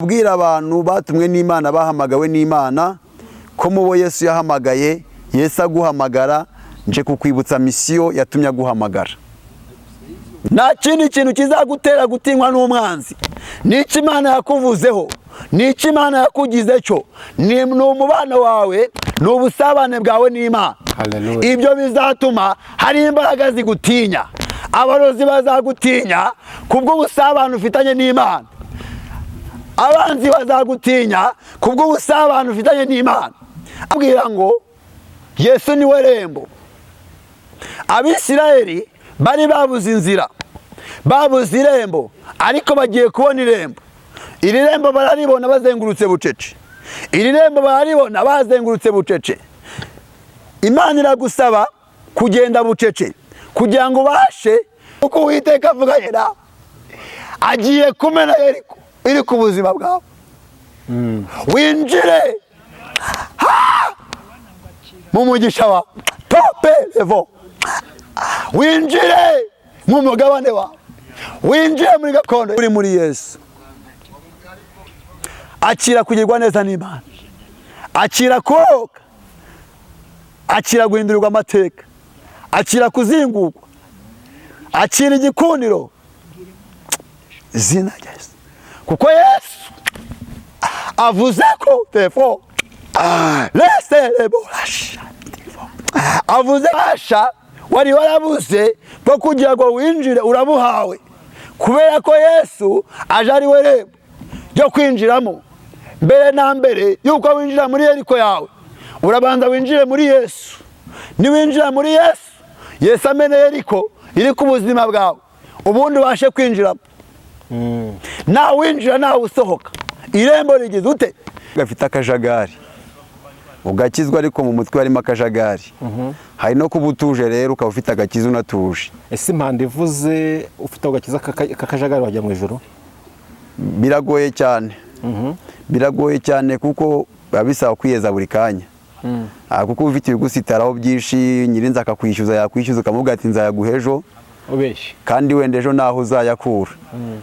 Kubwira abantu batumwe n'Imana, bahamagawe n'Imana, ko mubo Yesu yahamagaye, Yesu aguhamagara, nje kukwibutsa mission yatumye aguhamagara. Nta kindi kintu kizagutera gutinywa n'umwanzi. N'icyo Imana yakuvuzeho, n'icyo Imana yakugize cyo, ni umubano wawe, ni ubusabane bwawe n'Imana. Hallelujah. Ibyo bizatuma hari imbaraga zigutinya. Abarozi bazagutinya kubw'ubusabane ufitanye n'Imana. Abanzi bazagutinya kubw'ubusabane ufitanye n'Imana. Abwira ngo Yesu niwe rembo. Abisirayeli bari babuze inzira, babuze irembo, ariko bagiye kubona irembo. Iri rembo bararibona bazengurutse bucece. Iri rembo bararibona bazengurutse bucece. Imana iragusaba kugenda bucece kugira ngo ubashe, kuko Uwiteka avuganye nawe, agiye kumena Yeriko iri ku buzima bwawe, winjire ha! Mu mugisha wawe, tope levo, winjire mu mugabane wawe, winjire muri gakondo uri muri Yesu. Akira kugirwa neza n'Imana, akira koga, akira guhindurirwa amateka, akira kuzingurwa, akira igikundiro, izina rya Yesu, kuko Yesu avuze ko tefo lesereborasha, avuze asha wari warabuze bwo kugira ngo winjire urabuhawe, kubera ko Yesu aje ari we rembo ryo kwinjiramo. Mbere na mbere yuko winjira muri Yeriko yawe, urabanza winjire muri Yesu. Niwinjira muri Yesu, Yesu amene Yeriko iri ku buzima bwawe, ubundi ubashe kwinjiramo. Nawe winjira, nawe usohoka. Irembo rigize ute? Gafite akajagari, ugakizwa ariko mu mutwe harimo akajagari. Hari no kuba utuje rero, ukaba ufite agakiza unatuje. Ese impanda ivuze ufite agakiza k'akajagari wajya mu ijoro? Biragoye cyane, biragoye cyane, kuko biba bisaba kwiyeza buri kanya. Kuko uba ufite ibigusitaraho byinshi. Nyirinzu akakwishyuza, yakwishyuza ukamubwira ati nzayaguha ejo. Ubeshye. Kandi wenda ejo naho uzayakura.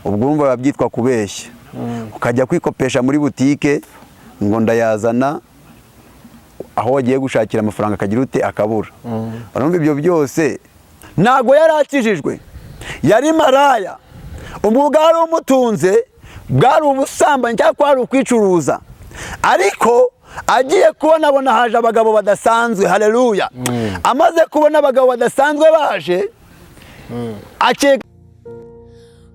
Ubwo urumva biba byitwa kubeshya. Ukajya kwikopesha muri butike ngo ndayazana, aho wagiye gushakira amafaranga akagira ute? Akabura. Urumva ibyo byose. Ntabwo yari akijijwe, yari maraya. Umwuga wari umutunze bwari ubusambanyi cyangwa kwari ukwicuruza, ariko agiye kubona abona haje abagabo badasanzwe. Haleluya! Amaze kubona abagabo badasanzwe baje, akeka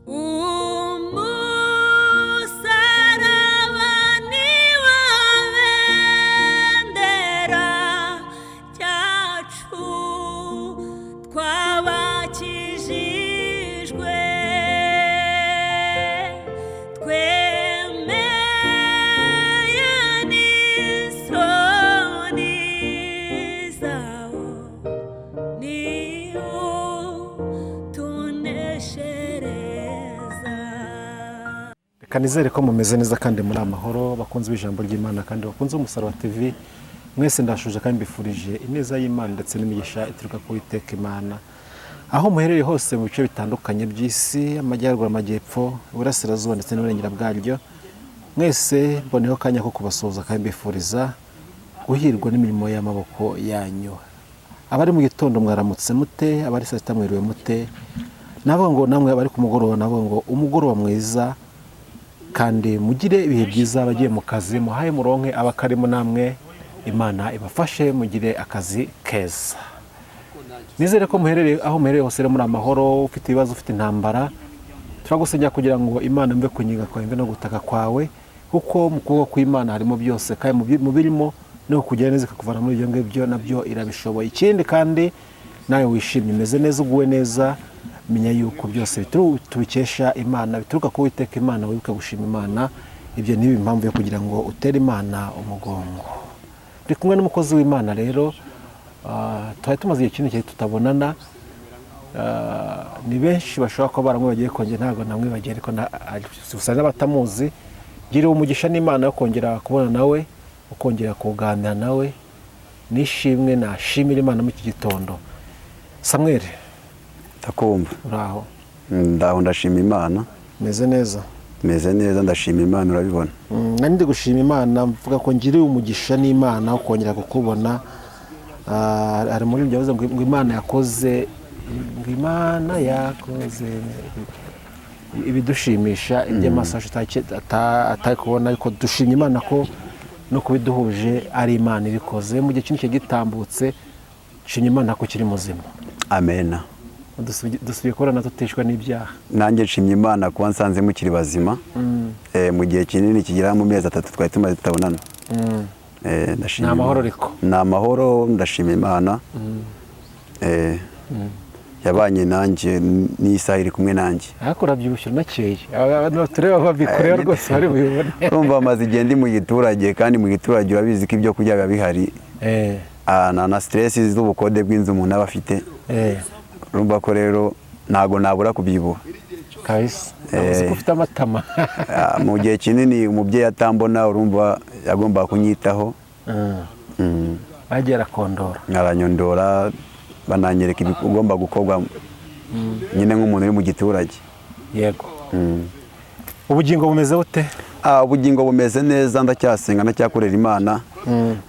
Umusaraba ni wo bendera ryacu twabakijijwe, twemeye n'isoni zawo, niwo tuneshereza. Reka nizere ko mumeze neza kandi muri amahoro, bakunze b'ijambo ry'Imana kandi bakunze Umusaraba TV mwese. Ndashuje kandi mbifurije ineza y'Imana ndetse n'imigisha ituruka ku Uwiteka Imana, aho muherereye hose mu bice bitandukanye by'isi, amajyaruguru, amajyepfo, iburasirazuba ndetse n'uburengera bwaryo. Mwese mboneho akanya ko kubasuhuza kandi mbifuriza guhirwa n'imirimo y'amaboko yanyu. Abari mu gitondo mwaramutse mute? Abari saa sita mwiriwe mute? Navuga ngo namwe abari ku mugoroba, navuga ngo umugoroba mwiza kandi mugire ibihe byiza. Abagiye mu kazi muhaye muronke, abakarimo namwe Imana ibafashe mugire akazi keza. Nizere ko muherereye aho muherereye hose rero muri amahoro. Ufite ibibazo, ufite intambara, turagusengera kugira ngo Imana mve kunyiga kwawe, mve no gutaka kwawe, kuko mu kuboko kw'Imana harimo byose, kandi mu birimo no kugira neza ikakuvana muri ibyo ngibyo nabyo irabishoboye. Ikindi kandi nawe wishimye, umeze neza, uguwe neza, menya yuko byose tubikesha Imana, bituruka ku Uwiteka Imana. Wibuke gushima Imana. Ibyo ni impamvu yo kugira ngo utere Imana umugongo. Turi kumwe n'umukozi w'Imana rero. Twari tumaze igihe kinini cyane tutabonana. Ni benshi bashobora kuba baramwibagiye, kongera ntabwo namwibagiye, ariko gusa n'abatamuzi, giriwe umugisha n'Imana yo kongera kubona nawe, ukongera kuganira nawe, nishimwe nashimira Imana muri iki gitondo. Samweli. Ndakumva. Uraho? Ndaho, ndashima Imana. Meze neza. Meze neza, ndashima Imana, urabibona. Nari ndi gushima Imana, mvuga ko ngiriwe umugisha n'Imana wo kongera kukubona. Hari muri ibyo yavuze ngo Imana yakoze, ngo Imana yakoze ibidushimisha, iby'amasaha atari kubona, ariko dushimye Imana ko no kubiduhuje ari Imana ibikoze. Mu gihe kino gitambutse, nshimye Imana ko kiri muzima. Amena. Dusubiye kubona tutishwe n'ibyaha. Nanjye nshimye Imana kuba nsanze mukiri bazima. Mu gihe kinini kigera mu mezi 3 twari tumaze tutabonana. Ndashima Ni amahoro Imana. Ariko. Ni amahoro, ndashima Imana. Yabanye nanjye, n'isaha iri kumwe nanjye. Ariko urabyibushye, unakeye. Abantu tureba babikorera rwose bari bubibone. Urumva amaze igihe ndi mu giturage, kandi mu giturage urabizi ko ibyo kurya biba bihari. Na stress z'ubukode bw'inzu umuntu aba afite. Urumva ko rero ntago nabura kubyibuha. Kabisa, uzi ko ufite amatama. Mu gihe kinini umubyeyi atambona, urumva yagombaga kunyitaho. Bagiye arakondora. Aranyondora, bananyereka ibigomba gukorwa nyine nk'umuntu uri mu giturage. Yego. Ubugingo bumeze bute? Ubugingo bumeze neza, ndacyasenga, ndacyakorera Imana.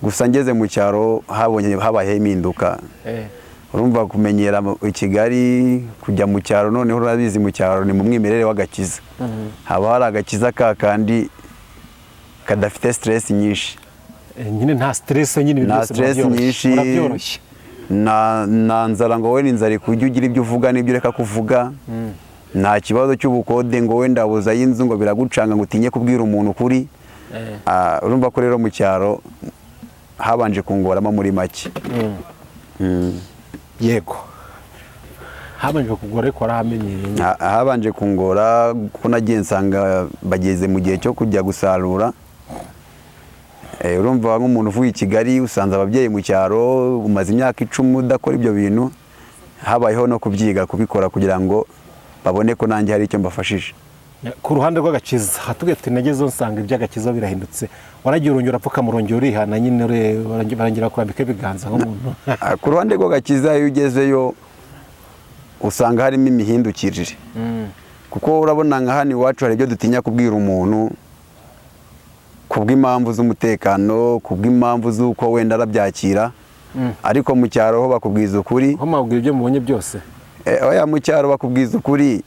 Gusa ngeze mu cyaro habonye habayeho impinduka. Urumva kumenyera i Kigali kujya mu cyaro, noneho urabizi mu cyaro ni mu mwimerere w'agakiza, haba hari agakiza ka kandi kadafite stress nyinshi. Nyine nta stress nyine, ibintu Nta byose stress murabyoroshye. nyinshi. Murabyoroshye. Nta nzara ngo we n'inzara ikujya ugira ibyo uvuga n'ibyo ureka kuvuga. Nta kibazo cy'ubukode ngo wenda buza y'inzu ngo biragucanga ngo utinye kubwira umuntu ukuri. Urumva ko rero mu cyaro habanje kungoramo muri make. Yego, habanje kugora ariko warahamenyereye. Habanje kungora kuko nagiye nsanga bageze mu gihe cyo kujya gusarura. Urumva nk'umuntu uvuye i Kigali usanze ababyeyi mu cyaro, umaze imyaka 10 udakora ibyo bintu, habayeho no kubyiga kubikora kugira ngo babone ko nanjye hari icyo mbafashije. Ku ruhande rw'agakiza hatubwiye tuti nagezeho nsanga iby'agakiza birahindutse. Waragiye urongera urapfukama, urongera urihana nyine, barangira kurambika ibiganza nk'umuntu. Ku ruhande rw'agakiza, iyo ugezeyo usanga harimo imihindukirire, kuko urabona nka hano iwacu hari ibyo dutinya kubwira umuntu kubw'impamvu z'umutekano, kubw'impamvu z'uko wenda arabyakira, ariko mu cyaro ho bakubwiza ukuri. Ho mwabwira ibyo mubonye byose. Oya, mu cyaro bakubwiza ukuri,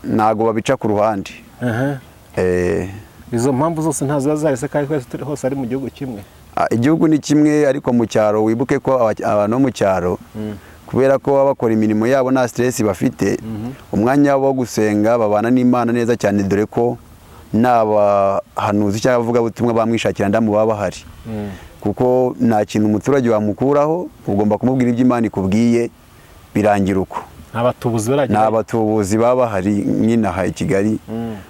ntago babica ku ruhande. Izo mpamvu zose ntazo ziba zahise, kandi twese turi hose ari mu gihugu kimwe. Igihugu ni kimwe, ariko mu cyaro wibuke ko abantu bo mu cyaro, kubera ko baba bakora imirimo yabo nta stress bafite, umwanya wabo wo gusenga babana n'Imana neza cyane, dore ko n'abahanuzi cyangwa abavugabutumwa bamwishakira ndamu baba bahari, kuko nta kintu umuturage wamukuraho, ugomba kumubwira ibyo Imana ikubwiye, birangira uko. Abatubuzi baragira. Ni abatubuzi baba bahari nk'inaha i Kigali,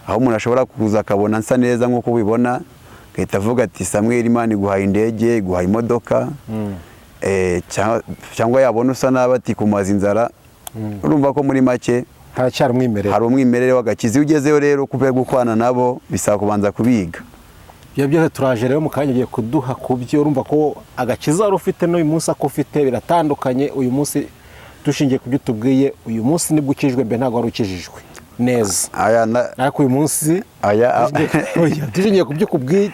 aho umuntu ashobora kuza akabona nsa neza nk'uko ubibona, agahita avuga ati: "Samweli, Imana iguhaye indege, iguhaye imodoka." Cyangwa yabona usa nabi ati: "Kumaza inzara." Urumva ko muri make haracyari umwimerere. Hari umwimerere w'agakiza. Iyo ugezeyo rero, kubera gukorana nabo bisaba kubanza kubiga. Ibyo byose turaje rero mu kanya ugiye kuduha ku byo urumva ko agakiza wari ufite n'uyu munsi ako ufite biratandukanye. Uyu munsi, dushingiye ku byo tubwiye, uyu munsi nibwo ukijijwe, mbere ntabwo wari ukijijwe neza. Aya Ariko uyu munsi aya Oya, dushingiye ku byo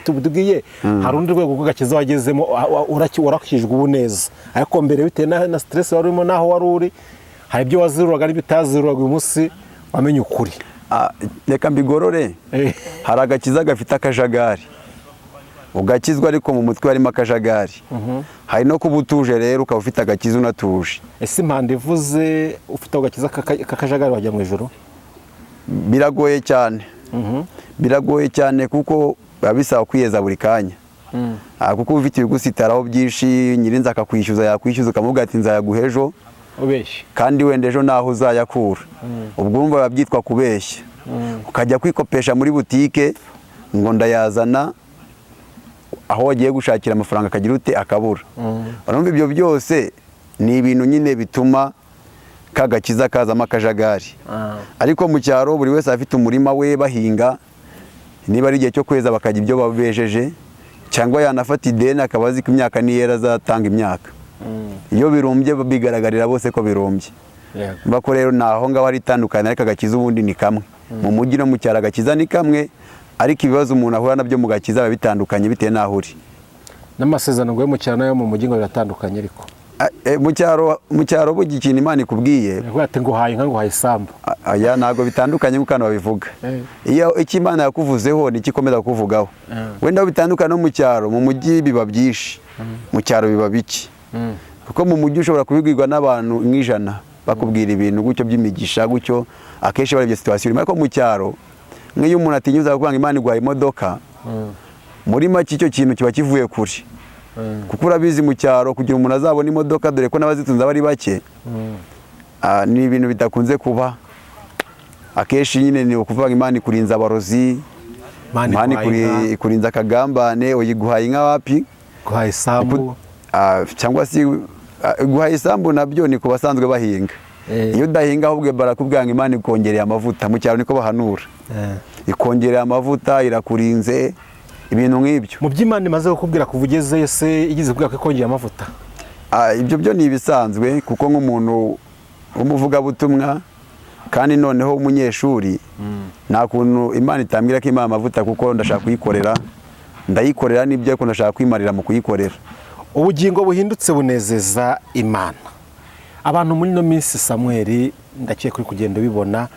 tubwiye, hari urundi rwego rw'agakiza wagezemo, warakijijwe ubu neza, ariko mbere bitewe na stress wari urimo n'aho wari uri, hari ibyo waziruraga n'ibyo utaziruraga. Uyu munsi wamenye ukuri. Reka mbigorore. Hari agakiza gafite akajagari, ugakizwa ariko mu mutwe harimo akajagari. Hari no kuba utuje rero, ukaba ufite agakiza unatuje. Ese impanda ivuze ufite agakiza k'akajagari wajya mu ijuru? Biragoye cyane, biragoye cyane, kuko biba bisaba kwiyeza buri kanya. Kuko uba ufite ibigusitaraho byinshi, nyirinzu akakwishyuza, yakwishyuza ukamubwira ati: "Nzayaguha ejo." Ubeshye. Kandi wenda ejo naho uzayakura, ubwo urumva biba byitwa kubeshya. Ukajya kwikopesha muri butike ngo ndayazana, aho wagiye gushakira amafaranga akagira ute, akabura. Urumva ibyo byose ni ibintu nyine bituma ka gakiza kazamo akajagari. Ariko mu cyaro buri wese afite umurima we bahinga, niba ari igihe cyo kweza bakajya ibyo babejeje, cyangwa yanafata ideni akaba azi ko imyaka niyera azatanga imyaka. Iyo birumbye bigaragarira bose ko birumbye. Mba ko rero ni aho ngaho hari itandukanye, ariko agakiza ubundi ni kamwe mu mujyi no mu cyaro, agakiza ni kamwe. Ariko ibibazo umuntu ahura nabyo mu gakiza biba bitandukanye bitewe n'aho uri. N'amasezerano ngo yo mu cyaro n'ayo mu mujyi ngo biratandukanye ariko. Mu cyaro burya ikintu Imana ikubwiye Yavuga ati nguhaye inka, nguhaye isambu. Aya ntabwo bitandukanye nk'uko hano babivuga. Iyo icyo Imana yakuvuzeho nicyo ikomeza kukuvugaho. Wenda aho bitandukanye no mu cyaro, mu mujyi biba byinshi, mu cyaro biba bike, kuko mu mujyi ushobora kubibwirwa n'abantu nk'ijana bakubwira ibintu gutyo by'imigisha gutyo, akenshi barebye situation urimo. Ariko mu cyaro, nk'iyo umuntu atinyuza kuvuga ngo Imana iguhaye imodoka, muri make icyo kintu kiba kivuye kure, kuko urabizi mu cyaro kugira umuntu azabone imodoka, dore ko n'abazitunze aba ari bake, ni ibintu bidakunze kuba. Akenshi nyine ni ukuvuga ngo Imana ikurinze abarozi. Imana Imana iguhaye inka. Ikurinze akagambane, uyiguhaye inka wapi. Nguhaye isambu. Cyangwa se guhaye isambu nabyo ni ku basanzwe bahinga. Iyo udahinga ahubwo barakubwira ngo Imana ikongereye amavuta. Mu cyaro niko bahanura, ikongereye amavuta, irakurinze, ibintu nk'ibyo. Mu by'Imana imaze kukubwira kuva ugezeyo se, igeze kubwira ko ikongeye amavuta? Ibyo byo ni ibisanzwe, kuko nk'umuntu w'umuvugabutumwa kandi noneho w'umunyeshuri, nta kuntu Imana itambwira ko impaye amavuta, kuko ndashaka kuyikorera, ndayikorera n'ibyo, ariko ndashaka kwimarira mu kuyikorera. Ubugingo buhindutse bunezeza Imana. Abantu muri ino minsi, Samuel, ndakeka uri kugenda ubibona,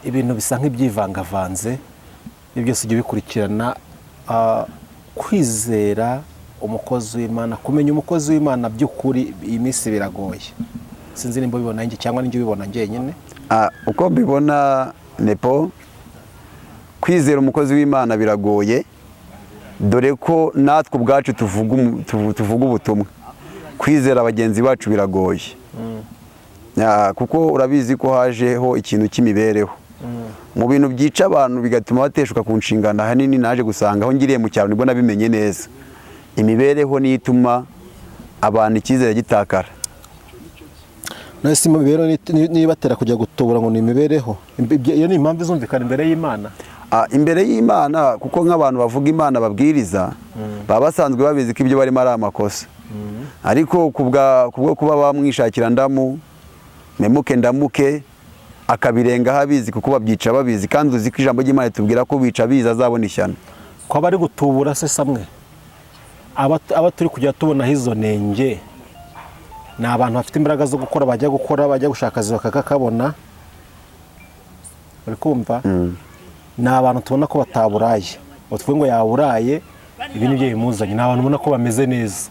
ibintu bisa nk'ibyivangavanze. Ibyo byose ujya ubikurikirana. Kwizera umukozi w'Imana, kumenya umukozi w'Imana by'ukuri, iyi minsi biragoye. Sinzi nimba ubibona njye cyangwa ninjye ubibona njyenyine. Uko mbibona, nepo, kwizera umukozi w'Imana biragoye, dore ko natwe ubwacu tuvuga ubutumwa, kwizera bagenzi bacu biragoye. Kuko urabizi ko hajeho ikintu cy'imibereho mu bintu byica abantu bigatuma bateshuka ku nshingano. Ahanini naje gusanga aho ngiriye mu cyaro nibwo nabimenye neza, imibereho niyo ituma abantu icyizere gitakara. None se imibereho nibatera kujya gutubura ngo ni imibereho? Iyo ni impamvu izumvikana imbere y'Imana? Imbere y'Imana, kuko nk'abantu bavuga Imana, babwiriza, baba basanzwe babizi ko ibyo barimo ari amakosa, ariko kubwo kuba bamwishakira ndamu memuke ndamuke, akabirengaho abizi, kuko babyica babizi, kandi uzi ko ijambo ry'Imana ritubwira ko bica abizi azabona ishyano. Ko abari gutubura se, samwe aba turi kujya tubonaho izo nenge, ni abantu bafite imbaraga zo gukora, bajya gukora, bajya gushaka akazi bakakabona, uri kumva? Ni abantu tubona ko bataburaye ngo tuvuge ngo yaburaye, ibi ni byo bimuzanye. Ni abantu ubona ko bameze neza.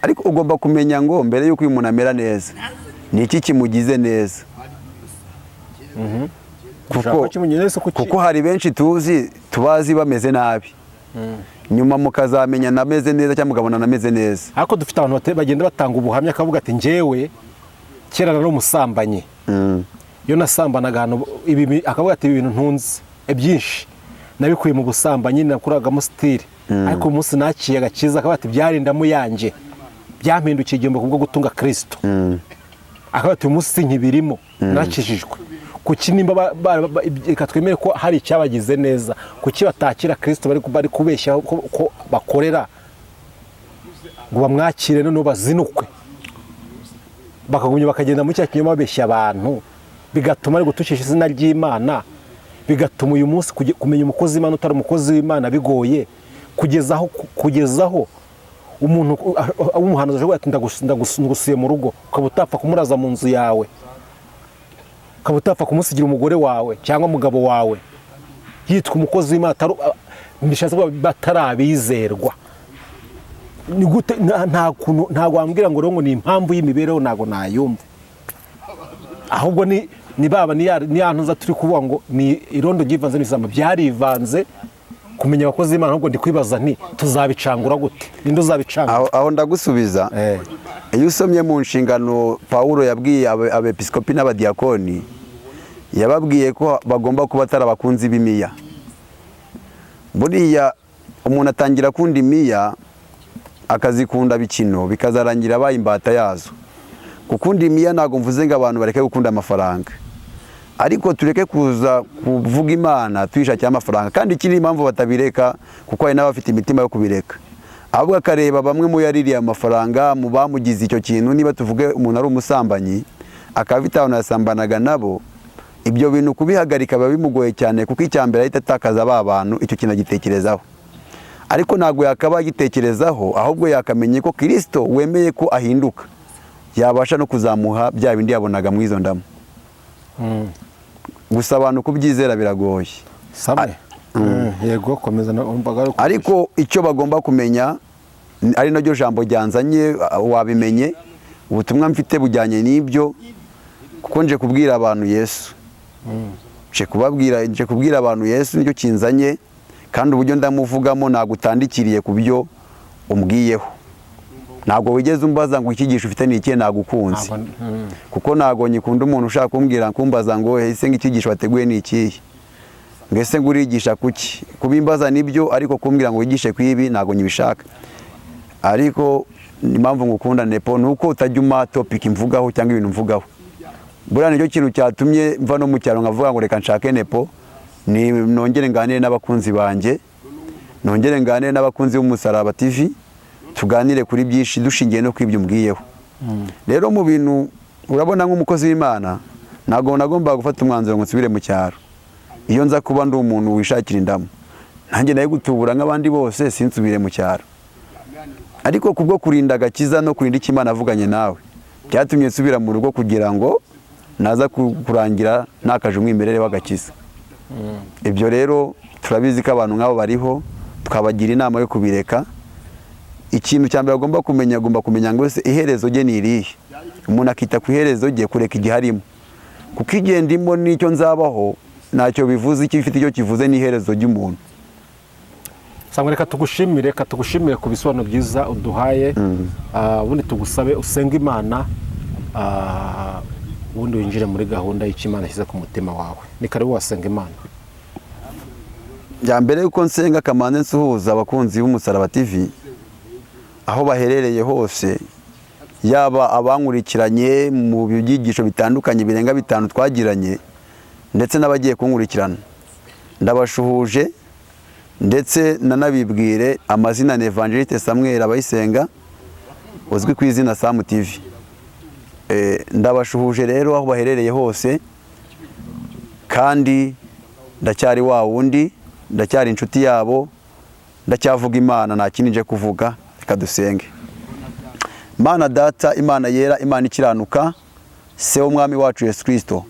Ariko ugomba kumenya ngo mbere y'uko uyu muntu amera neza, ni iki kimugize neza? Ushaka kimugize neza kuki? Kuko hari benshi tuzi, tubazi bameze nabi, nyuma mukazamenya nameze neza cyangwa mukabona nameze neza. Ariko dufite abantu bagenda batanga ubuhamya, akavuga ati njyewe kera nari umusambanyi, iyo nasambanaga ahantu ibi, akavuga ati ibi bintu ntunze byinshi nabikuye mu busambanyi, nakuragamo sitire, ariko umunsi naciye agakiza, akavuga ati byari indamu yanjye, byampindukiye igihombo kubwo gutunga Kirisito. Akavuga ati uyu munsi nkibirimo, narakijijwe. Kuki nimba reka twemere ko hari icyabagize neza, kuki batakira Kirisito? Bari kubeshya ko bakorera ngo bamwakire, noneho bazinukwe, bakagumya bakagenda muri cya kinyoma babeshya abantu, bigatuma ari gutukisha izina ry'Imana, bigatuma uyu munsi kumenya umukozi w'Imana utari umukozi w'Imana bigoye, kugezaho umuntu w'umuhanuzi ashobora ati ndagusuye mu rugo, ukaba utapfa kumuraza mu nzu yawe, ukaba utapfa kumusigira umugore wawe cyangwa umugabo wawe, yitwa umukozi w'Imana bishatse kuvuga batarabizerwa. Ni gute? Nta kuntu, ntabwo wambwira ngo rero ngo ni impamvu y'imibereho, ntabwo nayumva. Ahubwo ni baba ni ya ntuza turi kuvuga ngo ni irondo ryivanze n'ibisambo, byarivanze. Kumenya abakozi b'Imana, ahubwo ndi kwibaza nti tuzabicangura gute? Ninde uzabicangura? Aho ndagusubiza. Iyo usomye mu nshingano Pawulo yabwiye abepiskopi n'abadiyakoni, yababwiye ko bagomba kuba atari abakunzi b'imiya. Buriya umuntu atangira akunda imiya, akazikunda bikino, bikazarangira abaye imbata yazo. Gukunda imiya, ntabwo mvuze ngo abantu bareke gukunda amafaranga, ariko tureke kuza kuvuga Imana tuyishakira amafaranga. Kandi ikindi, impamvu batabireka, kuko hari n'abafite imitima yo kubireka, ahubwo akareba bamwe mu yaririye amafaranga mu bamugize icyo kintu. Niba tuvuge umuntu ari umusambanyi, akaba afite abantu yasambanaga nabo, Ibyo bintu kubihagarika biba bimugoye cyane, kuko icya mbere ahita atakaza ba bantu, icyo kintu agitekerezaho. Ariko ntabwo yakaba agitekerezaho, ahubwo yakamenye ko Kirisito wemeye ko ahinduka yabasha no kuzamuha bya bindi yabonaga mu izo ndamu. Gusa abantu kubyizera biragoye. Samwe. Yego, komeza numvaga ari uko- Ariko icyo bagomba kumenya, ari naryo jambo ryanzanye, wabimenye, ubutumwa mfite bujyanye n'ibyo, kuko nje kubwira abantu Yesu, nje kubabwira, nje kubwira abantu Yesu, nicyo kinzanye. Kandi uburyo ndamuvugamo ntabwo utandikiriye ku byo umbwiyeho, ntabwo wigeze umbaza ngo icyigisho ufite ni ikihe, nagukunze. Kuko ntabwo nyikunda umuntu ushaka kumbwira, kumbaza ngo ese ngo icyigisho wateguye ni ikihe, ngo ese ngo urigisha kuki. Kubimbaza nibyo, ariko kumbwira ngo wigishe ku ibi ntabwo nyibishaka. Ariko impamvu ngukunda, Nepo, ni uko utajya umpa topic mvugaho cyangwa ibintu mvugaho. Buriya nicyo kintu cyatumye mva no mu cyaro nkavuga ngo reka nshake Nepo, ni nongere nganire n'abakunzi banjye, nongere nganire n'abakunzi b'Umusaraba TV, tuganire kuri byinshi dushingiye no ku ibyo umbwiyeho. Rero mu bintu urabona, nk'umukozi w'Imana, ntabwo nagombaga gufata umwanzuro ngo nsubire mu cyaro. Iyo nza kuba ndi umuntu wishakira indamu, nanjye nayo gutubura nk'abandi bose, sinsubire mu cyaro. Ariko kubwo kurinda agakiza no kurinda icyo Imana avuganye nawe, byatumye nsubira mu rugo kugira ngo naza kurangira nakaje umwimerere w'agakiza. Ibyo rero turabizi ko abantu nk'abo bariho, tukabagira inama yo kubireka. Ikintu cya mbere agomba kumenya, agomba kumenya ngo ese iherezo rye ni irihe. Umuntu akita ku iherezo rye, kureka igihe arimo, kuko igihe ndimo n'icyo nzabaho ntacyo bivuze. Icyo ifite icyo kivuze ni iherezo ry'umuntu. Sangwa, reka tugushimire ku bisobanuro byiza uduhaye. Ubundi tugusabe usenge Imana, ubundi winjire muri gahunda y'icyo Imana ishyize ku mutima wawe. Ni karibu, wasenga Imana. Bya mbere yuko nsenga, kamanze nsuhuza abakunzi b'Umusaraba TV aho baherereye hose, yaba abankurikiranye mu byigisho bitandukanye birenga 5 twagiranye, ndetse n'abagiye kunkurikirana, ndabashuhuje. Ndetse nanabibwire amazina, ni Evangeliste Samuel Abayisenga, uzwi ku izina Samu TV. Ndabashuhuje rero aho baherereye hose, kandi ndacyari wa wundi, ndacyari inshuti yabo, ndacyavuga Imana, nta kindi nje kuvuga. Reka dusenge. Mana Data, Imana yera, Imana ikiranuka, Se w'Umwami wacu Yesu Kirisito,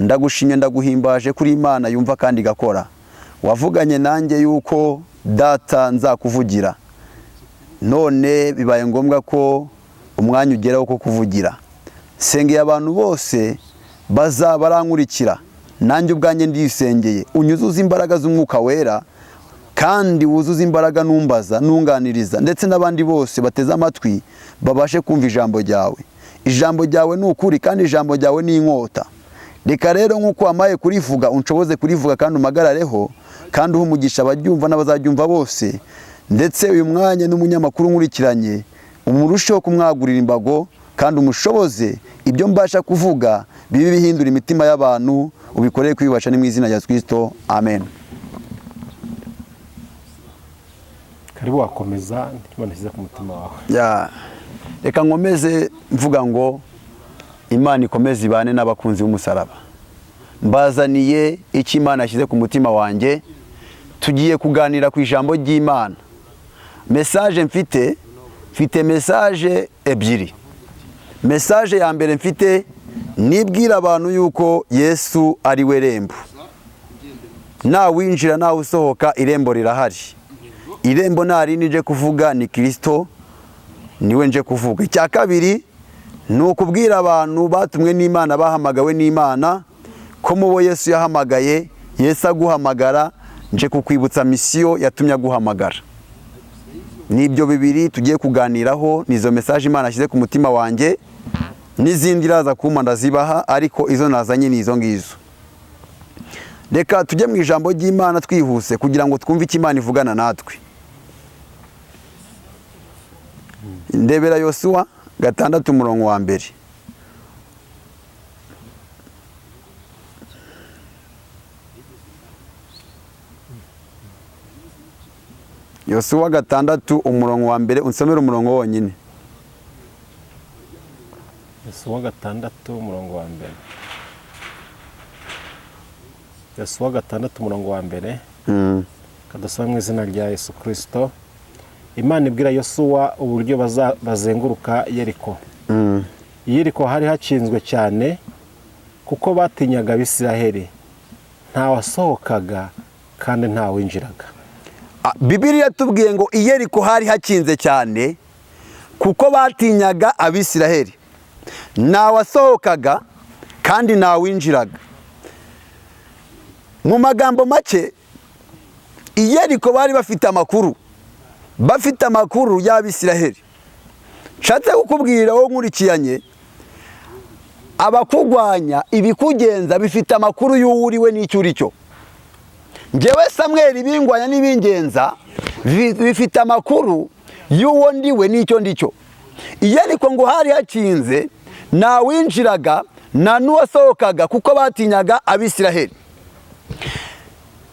ndagushimye, ndaguhimbaje kuri Imana yumva kandi igakora. Wavuganye nanjye yuko Data nzakuvugira, none bibaye ngombwa ko umwanya ugeraho ko kuvugira. Sengeye abantu bose bazaba barankurikira, nanjye ubwanjye ndisengeye, unyuzuze imbaraga z'Umwuka Wera, kandi wuzuze imbaraga numbaza, nunganiriza, ndetse n'abandi bose bateze amatwi babashe kumva ijambo ryawe. Ijambo ryawe ni ukuri, kandi ijambo ryawe ni inkota. Reka rero nk'uko wamaye kurivuga, unshoboze kurivuga kandi umagarareho, kandi uhe umugisha abaryumva n'abazaryumva bose. Ndetse uyu mwanya n'umunyamakuru nkurikiranye, umurusheho kumwagurira imbago, kandi umushoboze ibyo mbasha kuvuga bibe bihindura imitima y'abantu. Ubikorere kwibasha, ni mu izina rya Kristo, amen. Karibu, wakomeza Imana ishyize ku mutima wawe. Ya, reka nkomeze mvuga ngo Imana ikomeze ibane n'abakunzi b'umusaraba. Mbazaniye icyo Imana yashyize ku mutima wanjye. Tugiye kuganira ku ijambo ry'Imana. Message mfite message ebyiri. Message ya mbere mfite nibwira abantu yuko Yesu ari we rembo, nta winjira ntawe usohoka, irembo rirahari. Irembo nta rindi nje kuvuga, ni Kirisito, niwe nje kuvuga. Icya kabiri ni ukubwira abantu batumwe n'Imana, bahamagawe n'Imana, ko mu bo Yesu yahamagaye, Yesu aguhamagara, nje kukwibutsa mission yatumye aguhamagara. Nibyo bibiri tugiye kuganiraho, nizo message Imana ashyize ku mutima wanjye. N'izindi iraza kumpa ndazibaha, ariko izo nazanye ni izo ngizo. Reka tujye mu ijambo ry'Imana twihuse kugira ngo twumve icyo Imana ivugana natwe. Ndebera Yosuwa 6, umurongo wa mbere. Yosuwa 6, umurongo wa mbere, unsomere umurongo wonyine. Yosuwa 6, umurongo wa mbere. Yosuwa 6 umurongo wa 1. Kadusaba mu izina rya Yesu Kirisito. Imana ibwira Yosuwa uburyo bazenguruka Yeriko. Yeriko hari hakinzwe cyane kuko batinyaga Abisiraheli, nta wasohokaga kandi nta winjiraga. Bibiliya tubwiye ngo i Yeriko hari hakinze cyane kuko batinyaga Abisiraheli, nta wasohokaga kandi nta winjiraga. Mu magambo make, i Yeriko bari bafite amakuru, bafite amakuru y'Abisiraheli. Nshatse kukubwira wowe nkurikiranye, abakugwanya, ibikugenza bifite amakuru y'uwo uriwe n'icyo uri cyo. Ngewe Samweli, ibingwanya n'ibingenza bifite amakuru y'uwo ndiwe n'icyo ndicyo. I Yeriko ngo hari hakinze, nta winjiraga nta n'uwasohokaga kuko batinyaga Abisiraheli.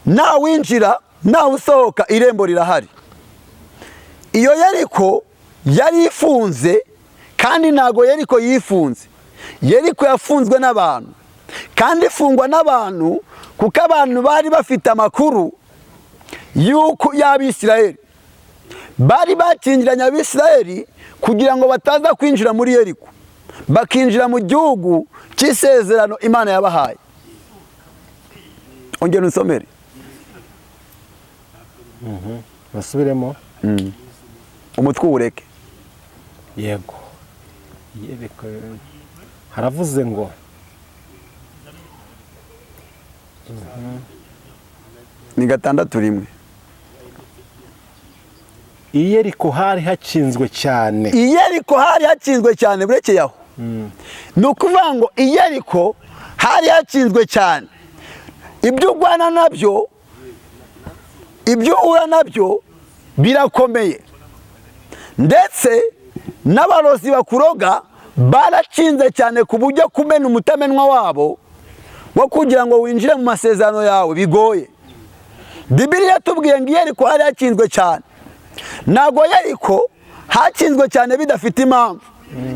Nta winjira, nta usohoka, irembo rirahari. Iyo Yeriko yari ifunze, kandi ntago Yeriko yifunze. Yeriko yafunzwe n'abantu, kandi ifungwa n'abantu kuko abantu bari bafite amakuru y'uko y'Abisiraheli. Bari bakingiranye Abisiraheli kugira ngo bataza kwinjira muri Yeriko, bakinjira mu gihugu cy'isezerano Imana yabahaye. Ongera unsomere. Basubiremo. Umutwe uwureke. Yego. Yeriko haravuze ngo Ni 6:1. I Yeriko hari hakinzwe cyane. I Yeriko hari hakinzwe cyane. Burekeye aho. Ni ukuvuga ngo i Yeriko hari hakinzwe cyane. Ibyo urwana nabyo, ibyo uhura nabyo birakomeye, ndetse n'abarozi bakuroga barakinze cyane ku buryo kumena umutamenwa wabo wo kugira ngo winjire mu masezerano yawe bigoye. Bibiliya yatubwiye ngo i Yeriko hari hakinzwe cyane. Ntabwo Yeriko hakinzwe cyane bidafite impamvu.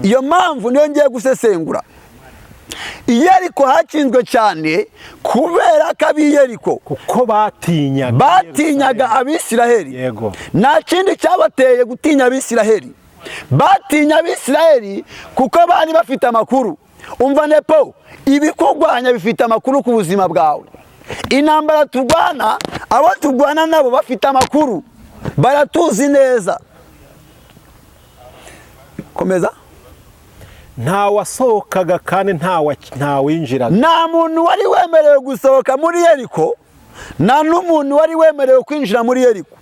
Iyo mpamvu niyo ngiye gusesengura. I Yeriko hakinzwe cyane kubera ko ab'i Yeriko kuko batinyaga batinyaga Abisiraheli. Yego. Nta kindi cyabateye gutinya Abisiraheli. Batinya Abisiraheli kuko bari bafite amakuru. Umva nepo, ibikurwanya bifite amakuru ku buzima bwawe. Intambara turwana, abo turwana nabo bafite amakuru, baratuzi neza. Komeza. Nta wasohokaga kandi nta winjiraga. Nta muntu wari wemerewe gusohoka muri Yeriko, nta n'umuntu wari wemerewe kwinjira muri Yeriko.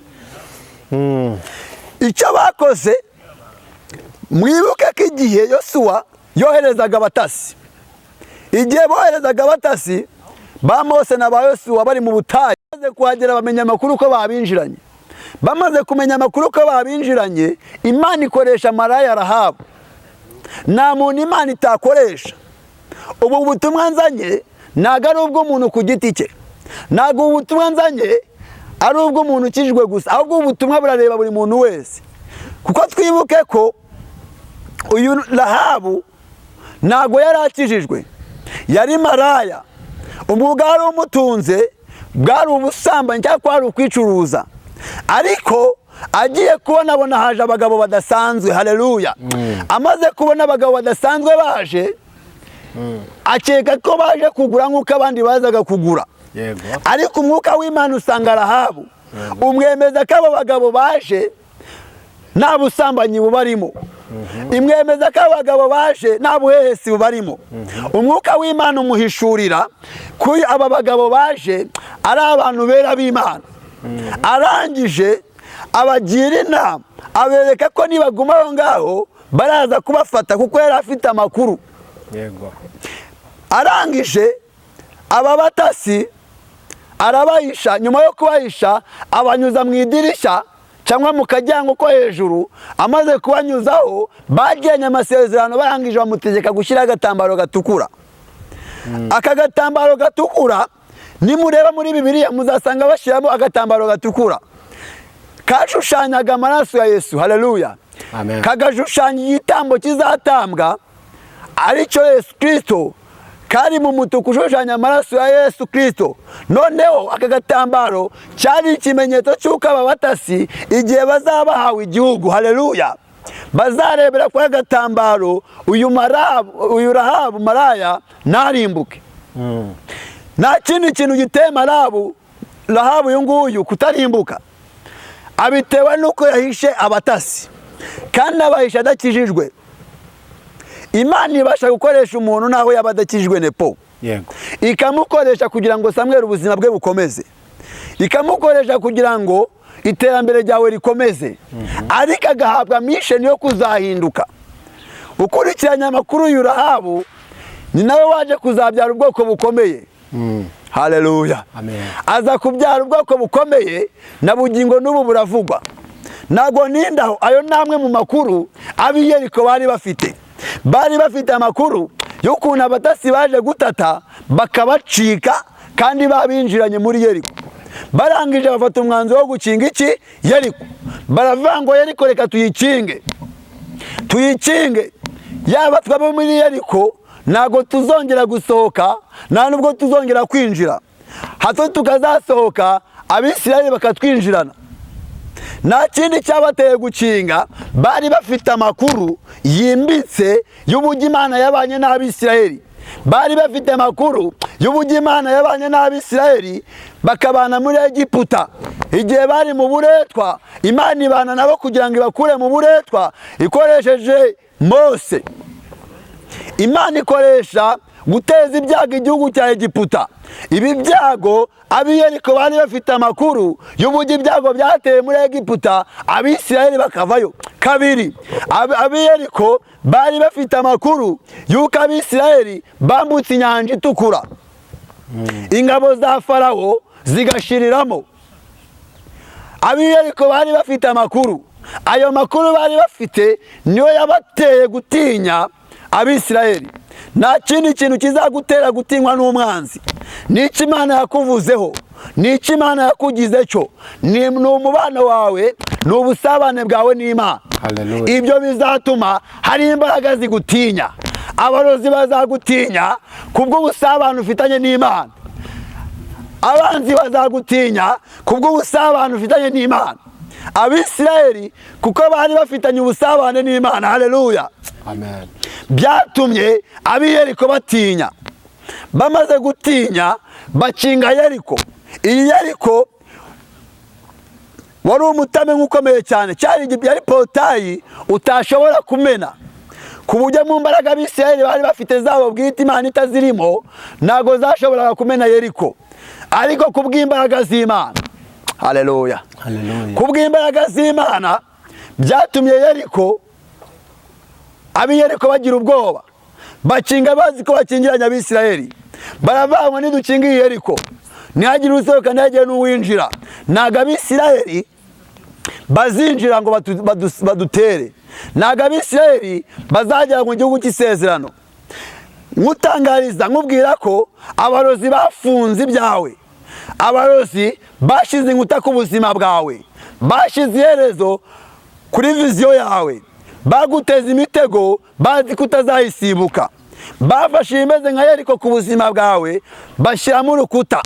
Icyo bakoze, mwibuke ko igihe Yosuwa yoherezaga abatasi, igihe boherezaga abatasi ba Mose na ba Yosuwa bari mu butayu, bamaze kuhagera bamenya amakuru ko babinjiranye. Bamaze kumenya amakuru ko babinjiranye, Imana ikoresha maraya Rahabu. Nta muntu Imana itakoresha. Ubu butumwa nzanye ntabwo ari ubw'umuntu ku giti cye, ntabwo ubu butumwa nzanye ari ubw'umuntu ukijijwe gusa, ahubwo ubu butumwa burareba buri muntu wese. Kuko twibuke ko uyu Rahabu ntabwo yari akijijwe, yari maraya. Umwuga wari umutunze bwari ubusambanyi cyangwa kwari ukwicuruza, ariko agiye kubona abona haje abagabo badasanzwe. Haleluya. Amaze kubona abagabo badasanzwe baje, akeka ko baje kugura nk'uko abandi bazaga kugura. Yego. Ariko umwuka w'Imana usanga Rahabu umwemeza ko abo bagabo baje nta busambanyi bubarimo, imwemeza ko abo bagabo baje nta buhehesi bubarimo. Umwuka w'Imana umuhishurira ko aba bagabo baje ari abantu bera b'Imana. Arangije abagira inama, abereka ko nibaguma aho ngaho baraza kubafata kuko yari afite amakuru. Yego. Arangije aba batasi arabahisha. Nyuma yo kubahisha abanyuza mu idirishya cyangwa mu kajyango ko hejuru. Amaze kubanyuzaho bagiranye amasezerano, barangije bamutegeka gushyiraho agatambaro gatukura. Aka gatambaro gatukura, nimureba muri Bibiliya muzasanga bashyiramo agatambaro gatukura kashushanyaga amaraso ya Yesu. Haleluya. Amen. Kagashushanya igitambo kizatambwa aricyo Yesu Kristo. Kari mu mutuku ushushanya amaraso ya Yesu Kristo. Noneho aka gatambaro cyari ikimenyetso cy'uko aba batasi igihe bazaba bahawe igihugu, haleluya, bazarebera kuri aka gatambaro uyu Rahabu maraya ntarimbuke. Nta kindi kintu giteye Rahabu uyu nguyu kutarimbuka, abitewe n'uko yahishe abatasi kandi abahisha adakijijwe. Imana ibasha gukoresha umuntu naho yaba adakijijwe nepo, ikamukoresha kugira ngo Samweli ubuzima bwe bukomeze, ikamukoresha kugira ngo iterambere ryawe rikomeze, ariko agahabwa mission yo kuzahinduka. Ukurikiranye amakuru y'uyu Rahabu, ni nawe waje kuzabyara ubwoko bukomeye. Haleluya. Amen. Aza kubyara ubwoko bukomeye na bugingo n'ubu buravugwa. Ntago nindaho, ayo ni amwe mu makuru ab'i Yeriko bari bafite. Bari bafite amakuru y'ukuntu abatasi baje gutata bakabacika kandi babinjiranye muri Yeriko. Barangije bafata umwanzuro wo gukinga iki Yeriko. Baravuga ngo Yeriko reka tuyikinge, tuyikinge, yaba twaba muri Yeriko ntabwo tuzongera gusohoka, nta nubwo tuzongera kwinjira, hato tukazasohoka Abisirayeli bakatwinjirana. Nta kindi cyabateye gukinga, bari bafite amakuru yimbitse y'uburyo Imana yabanye n'Abisirayeli. Bari bafite amakuru y'uburyo Imana yabanye n'Abisirayeli bakabana muri Egiputa. Igihe bari mu buretwa, Imana ibana nabo kugira ngo ibakure mu buretwa ikoresheje Mose. Imana ikoresha guteza ibyago igihugu cya Egiputa. Ibi byago ab'i Yeriko bari bafite amakuru y'uburyo ibyago byateye muri Egiputa, Abisirayeli bakavayo. Kabiri, ab'i Yeriko bari bafite amakuru y'uko Abisirayeli bambutse inyanja itukura, ingabo za Farawo zigashiriramo. Ab'i Yeriko bari bafite amakuru. Ayo makuru bari bafite niyo yabateye gutinya Abisirayeli. Nta kindi kintu kizagutera gutinywa n'umwanzi, n'icyo Imana yakuvuzeho, n'icyo Imana yakugize cyo, ni umubano wawe, ni ubusabane bwawe n'Imana. Hallelujah. Ibyo bizatuma hari imbaraga zigutinya. Abarozi bazagutinya kubw'ubusabane ufitanye n'Imana. Abanzi bazagutinya kubw'ubusabane ufitanye n'Imana. Abisirayeli kuko bari bafitanye ubusabane n'Imana, haleluya. Amen. Byatumye ab'i Yeriko batinya. Bamaze gutinya bakinga Yeriko. Iyi Yeriko wari umutame ukomeye cyane, cyari yari portail utashobora kumena, ku buryo mu mbaraga Abisirayeli bari bafite zabo bwite Imana itazirimo ntago zashoboraga kumena Yeriko, ariko kubw'imbaraga z'Imana, haleluya, Hallelujah. kubw'imbaraga z'Imana byatumye Yeriko, ab'i Yeriko bagira ubwoba, bakinga bazi ko bakingiranye Abisirayeli. Baravuga ngo nidukinga iyi Yeriko ntihagire usohoka ntihagire n'uwinjira, ntabwo Abisirayeli bazinjira ngo badutere, ntabwo Abisirayeli bazagera mu gihugu cy'isezerano. Nkutangariza nkubwira ko abarozi bafunze ibyawe, abarozi bashize inkuta ku buzima bwawe, bashize iherezo kuri vision yawe, baguteza imitego bazi ko utazayisibuka, bafashe ibimeze nka Yeriko ku buzima bwawe bashyiramo urukuta,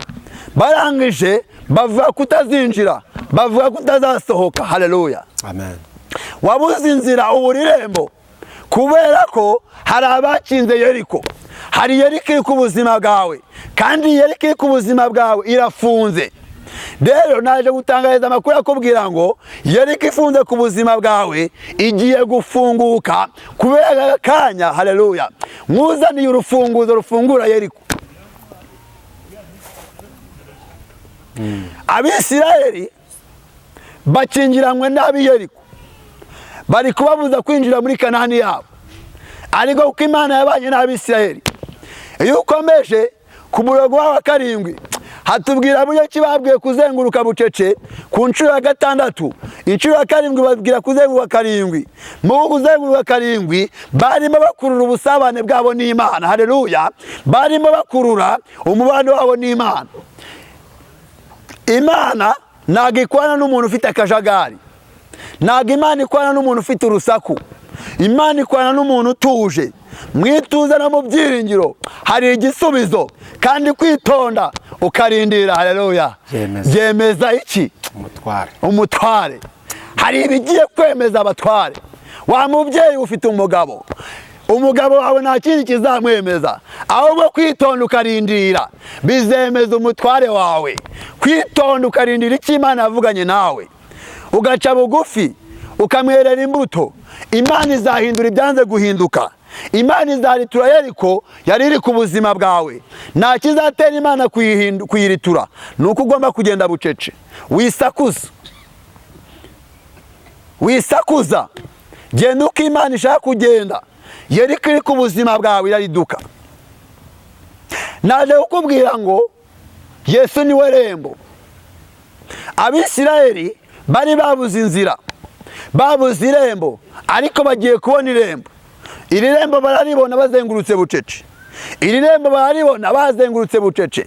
barangije bavuga ko utazinjira, bavuga ko utazasohoka. Haleluya. Amen. Wabuze inzira, ubura irembo kubera ko hari abakinze Yeriko. Hari Yeriko iri ku buzima bwawe, kandi Yeriko iri ku buzima bwawe irafunze. Rero naje gutangariza amakuru akubwira ngo Yeriko ifunze ku buzima bwawe igiye gufunguka kubera aka kanya. Haleluya. Nkuzaniye urufunguzo rufungura Yeriko. Abisirayeli bakingiranywe n'ab'i Yeriko, bari kubabuza kwinjira muri Kanani yabo, ariko kuko Imana yabanye n'Abisirayeli. Iyo ukomeje ku murongo wa 7 hatubwira buryo ki babwiye kuzenguruka bucece ku nshuro ya 6, inshuro ya 7 babwira kuzenguruka 7. Mu kuzenguruka 7 barimo bakurura ubusabane bwabo n'Imana. Haleluya. Barimo bakurura umubano wabo n'Imana. Imana ntabwo ikwana n'umuntu ufite akajagari, ntabwo Imana ikwana n'umuntu ufite urusaku, Imana ikwana n'umuntu utuje. Mwituze no mu byiringiro hari igisubizo, kandi kwitonda ukarindira, haleluya, Byemeza. byemeza iki? Umutware. Umutware. Hari ibigiye kwemeza abatware. Wa mubyeyi ufite umugabo, umugabo wawe nta kindi kizamwemeza ahubwo kwitonda ukarindira bizemeza umutware wawe. Kwitonda ukarindira icyo Imana yavuganye nawe, ugaca bugufi ukamwerera imbuto, Imana izahindura ibyanze guhinduka. Imana izaritura Yeriko yari iri ku buzima bwawe. Nta kizatera Imana kuyiritura, ni uko ugomba kugenda bucece, wisakuza, wisakuza, genda uko Imana ishaka kugenda. Yeriko iri ku buzima bwawe irariduka. Naje kukubwira ngo Yesu ni we rembo. Abisirayeli bari babuze inzira, babuze irembo, ariko bagiye kubona irembo. Iri rembo bararibona bazengurutse bucece. Iri rembo bararibona bazengurutse bucece.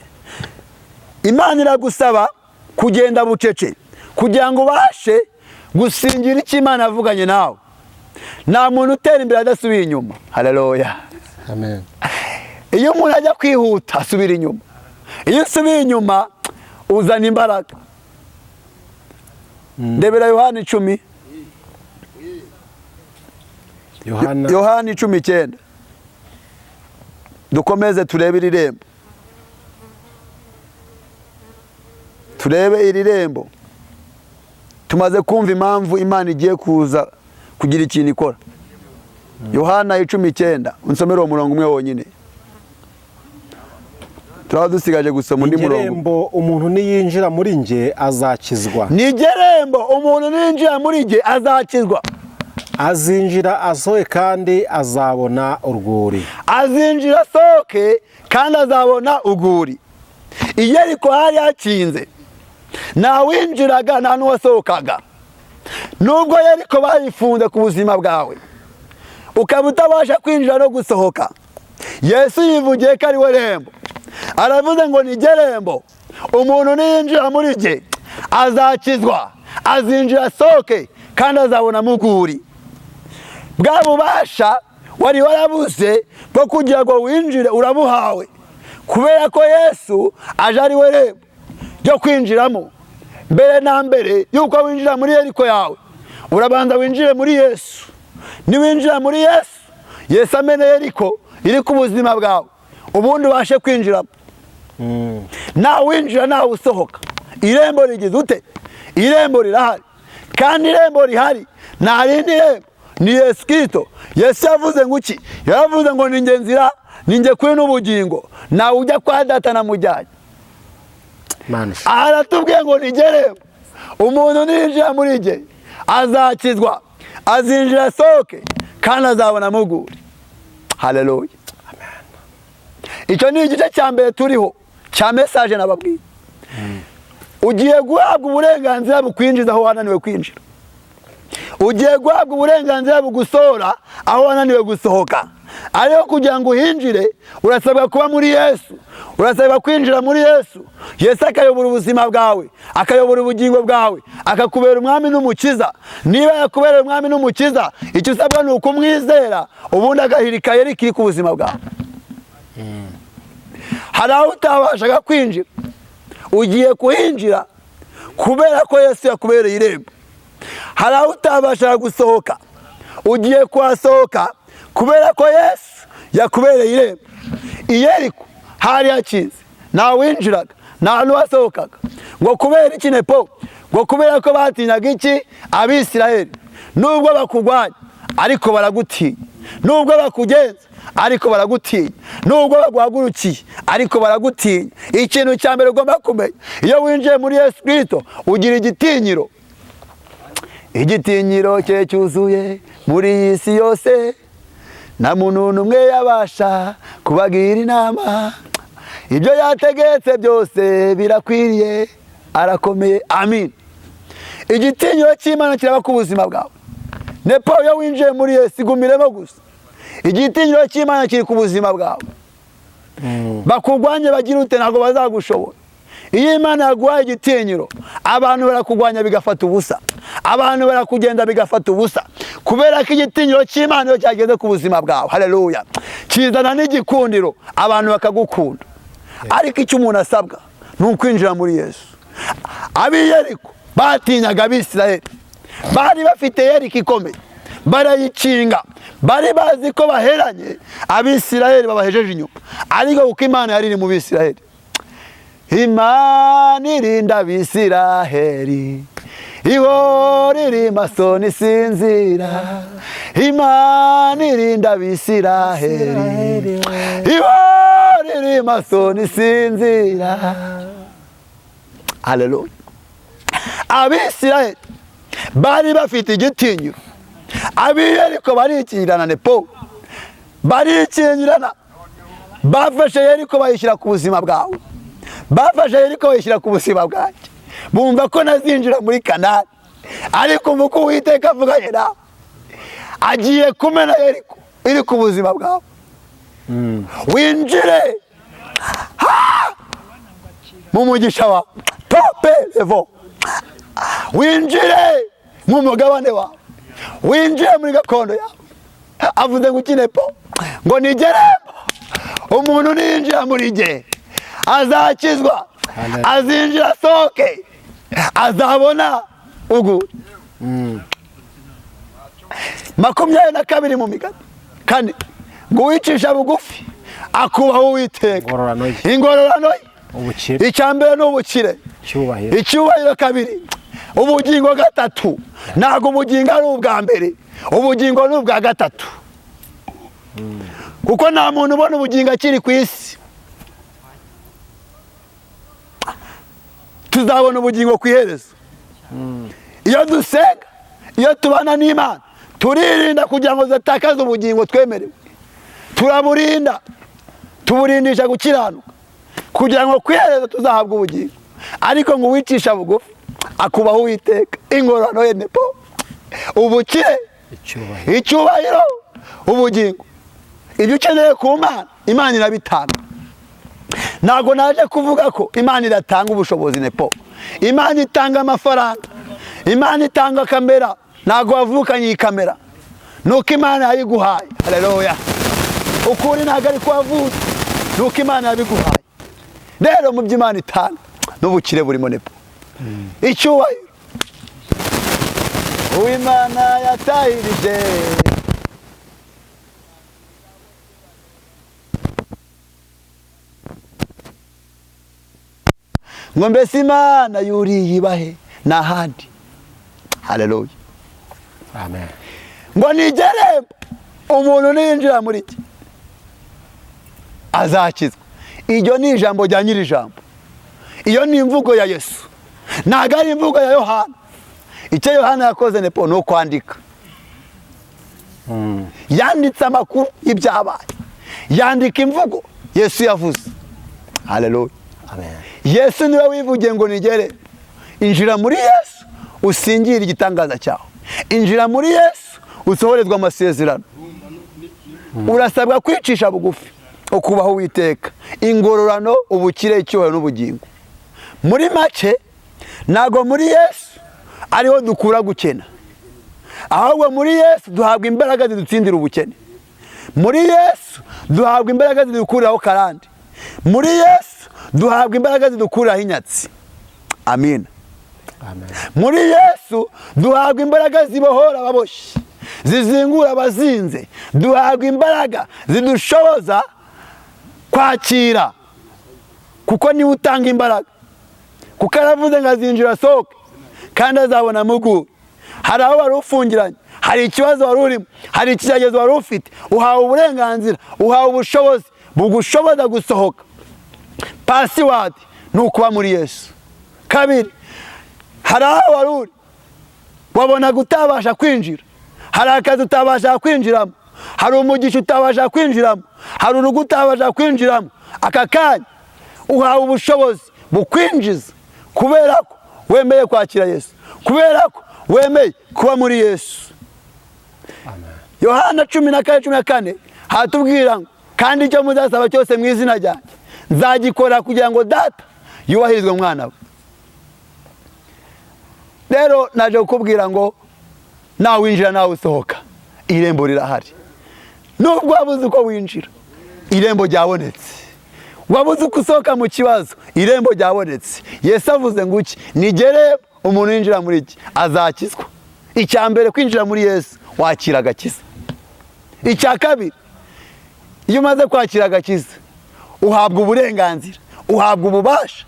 Imana iragusaba kugenda bucece kugira ngo ubashe gusingira icyo Imana yavuganye nawe. Nta muntu utera imbere adasubiye inyuma. Haleluya. Amen. Iyo umuntu ajya kwihuta asubira inyuma. Iyo usubiye inyuma uzana imbaraga. Ndebera Yohani 10. Yohana. Yohani 19. Dukomeze turebe iri rembo. Turebe iri rembo. Tumaze kumva impamvu Imana igiye kuza kugira ikintu ikora. Yohana 19, unsomere uwo murongo umwe wonyine. Turaba dusigaje gusoma undi murongo. Irembo umuntu niyinjira muri nge azakizwa. Ni irembo umuntu niyinjira muri nge azakizwa. Azinjira asohoke kandi azabona urwuri. Azinjira asohoke kandi azabona urwuri. I Yeriko hari hakinze, nta winjiraga nta n'uwasohokaga. Nubwo Yeriko bayifunze ku buzima bwawe, ukaba utabasha kwinjira no gusohoka, Yesu yivugiye ko ari we rembo. Aravuze ngo ni rembo, umuntu niyinjira muri jye azakizwa, azinjira asohoke kandi azabona muguri. Bwa bubasha wari warabuze bwo kugira ngo winjire urabuhawe, kubera ko Yesu aje ari we rembo ryo kwinjiramo. Mbere na mbere yuko winjira muri Yeriko yawe, urabanza winjire muri Yesu. Niwinjira muri Yesu, Yesu amene Yeriko iri ku buzima bwawe, ubundi ubashe kwinjiramo. Nawe winjira nawe usohoka. Irembo rigize ute? Irembo rirahari, kandi irembo rihari nta rindi rembo, ni Yesu Kristo. Yesu yavuze ngo iki? Yaravuze ngo ni nge nzira, ni nge kuri n'ubugingo, nawe ujya kwa data namujyanye. Aratubwiye ngo ni rembo, umuntu ninjira muri jye azakizwa, azinjira asohoke kandi azabona muguri. Haleluya. Icyo ni igice cya mbere turiho cya message nababwiye. Ugiye guhabwa uburenganzira bukwinjiza aho wananiwe kwinjira. Ugiye guhabwa uburenganzira bugusohora aho wananiwe gusohoka. Ariko kugira ngo uhinjire urasabwa kuba muri Yesu, urasabwa kwinjira muri Yesu. Yesu akayobora ubuzima bwawe, akayobora ubugingo bwawe, akakubera umwami n'umukiza. Niba yakubereye umwami n'umukiza, icyo usabwa ni ukumwizera, ubundi agahirika Yeriko iri ku buzima bwawe. Hari aho utabashaga kwinjira, ugiye kuhinjira kubera ko Yesu yakubereye irembo. Hari aho utabashaga gusohoka, ugiye kuhasohoka kubera ko Yesu yakubereye irembo. I Yeriko hari hakinze, nta winjiraga nta n'uwasohokaga. Ngo kubera iki nepo? Ngo kubera ko batinyaga iki? Abisirayeli. Nubwo bakugwanya ariko baragutinya, nubwo bakugenza ariko baragutinya, nubwo baguhagurukiye ariko baragutinya. Ikintu cya mbere ugomba kumenya, iyo winjiye muri Yesu Kristo ugira igitinyiro. Igitinyiro cye cyuzuye muri iyi si yose, nta muntu n'umwe yabasha kubagira inama. Ibyo yategetse byose birakwiriye, arakomeye. Amin. Igitinyiro cy'Imana kiraba ku buzima bwawe. Nepo iyo winjiye muri Yesu igumiremo gusa. Igitinyiro cy'Imana kiri ku buzima bwawe. Bakugwanye bagira ute ntabwo bazagushobora. Iyo Imana yaguhaye igitinyiro, abantu barakugwanya bigafata ubusa, abantu barakugenda bigafata ubusa, kubera ko igitinyiro cy'Imana iyo cyageze ku buzima bwawe, haleluya, kizana n'igikundiro, abantu bakagukunda. Ariko icyo umuntu asabwa ni ukwinjira muri Yesu. Ab'i Yeriko batinyaga Abisirayeli, bari bafite Yeriko ikomeye, barayikinga, bari bazi ko baheranye, Abisirayeli babahejeje inyuma. Ariko kuko Imana yari iri mu Bisirayeli, Imana irinda Abisiraheli, ihora iri maso ntisinzira. Imana irinda Abisiraheli, ihora iri maso ntisinzira. Haleluya. Abisiraheli bari bafite igitinyiro, ab'i Yeriko barikingirana, nepo barikingirana, bafashe Yeriko bayishyira ku buzima bwawe, bafashe Yeriko bayishyira ku buzima bwanjye, bumva ko nazinjira muri Kanani. Ariko umva uko Uwiteka avuganye nawe, agiye kumena Yeriko iri ku buzima bwawe, winjire mu mugisha wawe, tope levo, winjire mu mugabane wawe, winjire muri gakondo yawe. Avuze ngo ukine po ngo nigeremo, umuntu ninjira muri jye azakizwa, azinjira asohoke, azabona ugu. 22 mu migani 4, ngo uwicisha bugufi akubaha Uwiteka, Ingororano ye. ingororano ye. Ubukire. Icya mbere ni ubukire, Icyubahiro. icyubahiro kabiri, ubugingo gatatu. Ntabwo ubugingo ari ubwa mbere, ubugingo ni ubwa gatatu, kuko nta muntu ubona ubugingo akiri ku isi. Tuzabona ubugingo ku iherezo. Iyo dusenga, iyo tubana n'Imana, turirinda kugira ngo tudatakaze ubugingo twemerewe. Turaburinda, tuburindisha gukiranuka, kugira ngo ku iherezo tuzahabwe ubugingo. Ariko ngo uwicisha bugufi akubaho Uwiteka, ingororano ye nepo, ubukire, Icyubahiro. icyubahiro, ubugingo. Ibyo ukeneye ku Mana, Imana irabitanga. Ntabwo naje kuvuga ko Imana idatanga ubushobozi nepo. Imana itanga amafaranga, Imana itanga kamera. Ntabwo wavukanye iyi kamera, nuko Imana yayiguhaye. Haleluya. Ukuri ntabwo ari ko wavutse, nuko Imana yabiguhaye. Rero mu byo Imana itanga n'ubukire burimo nepo, icyubahiro. Uwimana yatahirije ngo mbese Imana yuriye ibahe n'ahandi. Haleluya. Amen. Ngo nigerembo, umuntu niyinjira muri iki azakizwa. Iryo ni ijambo rya nyiri ijambo, iyo ni imvugo ya Yesu, ntabwo ari imvugo ya Yohana. Icyo Yohana yakoze nepo ni ukwandika. Yanditse amakuru y'ibyabaye, yandika imvugo Yesu yavuze. Haleluya. Amen. Yesu niwe wivugiye ngo nigere. Injira muri Yesu usingire igitangaza cyawe, injira muri Yesu usohorezwe amasezerano. Urasabwa kwicisha bugufi ukubaho Uwiteka, ingororano, ubukire, icyubahiro n'ubugingo. Muri make, ntabwo muri Yesu ariho dukura gukena, ahubwo muri Yesu duhabwa imbaraga zidutsindira ubukene. Muri Yesu duhabwa imbaraga zidukuriraho karande. Muri Yesu duhabwa imbaraga zidukuriraho inyatsi. Amina. Amen. Muri Yesu duhabwa imbaraga zibohora ababoshyi, zizingura abazinze. Duhabwa imbaraga zidushoboza kwakira, kuko niwe utanga imbaraga. Kuko aravuze ngo azinjira asohoke kandi azabona mugu. Hari aho wari ufungiranye, hari ikibazo wari urimo, hari ikigeragezo wari ufite, uhawe uburenganzira, uhawe ubushobozi bugushoboza gusohoka. Pasiwadi ni ukuba muri Yesu. Kabiri, hari aho wari uri wabonaga utabasha kwinjira, hari akazi utabasha kwinjiramo, hari umugisha utabasha kwinjiramo, hari urugo utabasha kwinjiramo. Aka kanya uhawe ubushobozi bukwinjiza, kubera ko wemeye kwakira Yesu, kubera ko wemeye kuba muri Yesu. Amen. Yohana 14:14 hatubwira ngo kandi icyo muzasaba cyose mu izina ryanjye nzagikora, kugira ngo Data Yubahirizwe mwana we. Rero naje kukubwira ngo nawe winjira nawe usohoka, irembo rirahari. Nubwo wabuze uko winjira, irembo ryabonetse. Wabuze uko usohoka mu kibazo, irembo ryabonetse. Yesu avuze ngo iki? Nigere umuntu yinjira muri iki azakizwa. Icya mbere, kwinjira muri Yesu wakira agakiza. Icya kabiri, iyo umaze kwakira agakiza uhabwa uburenganzira, uhabwa ububasha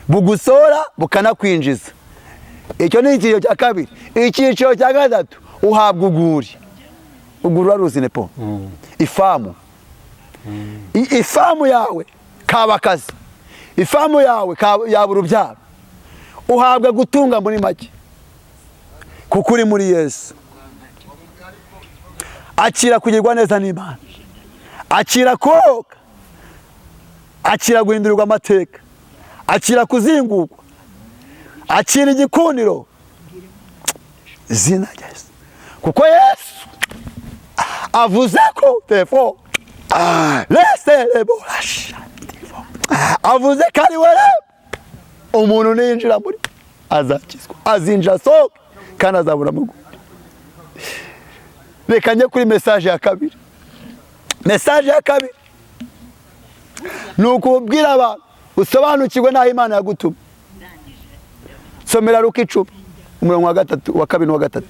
bugusohora bukanakwinjiza. Icyo ni icyiciro cya kabiri. Icyiciro cya gatatu, uhabwa uguri. Uguri uraruzi nepo? Ifamu. Ifamu yawe kaba akazi, ifamu yawe yaba urubyaro. Uhabwa gutunga muri make kuko uri muri Yesu. Akira kugirwa neza n'Imana, akira koga, akira guhindurirwa amateka, akira kuzingurwa, akira igikundiro izina rya Yesu. Kuko Yesu avuze ko tefo avuze ko ari we umuntu niyinjira muri azakizwa, azinjira asohoke kandi azabura amaguru. Reka njye kuri message ya kabiri. Message ya kabiri ni ukubwira abantu usobanukirwe n'aho Imana yagutumye. Somera Luka 10 umurongo wa 3, wa 2 n'uwa 3.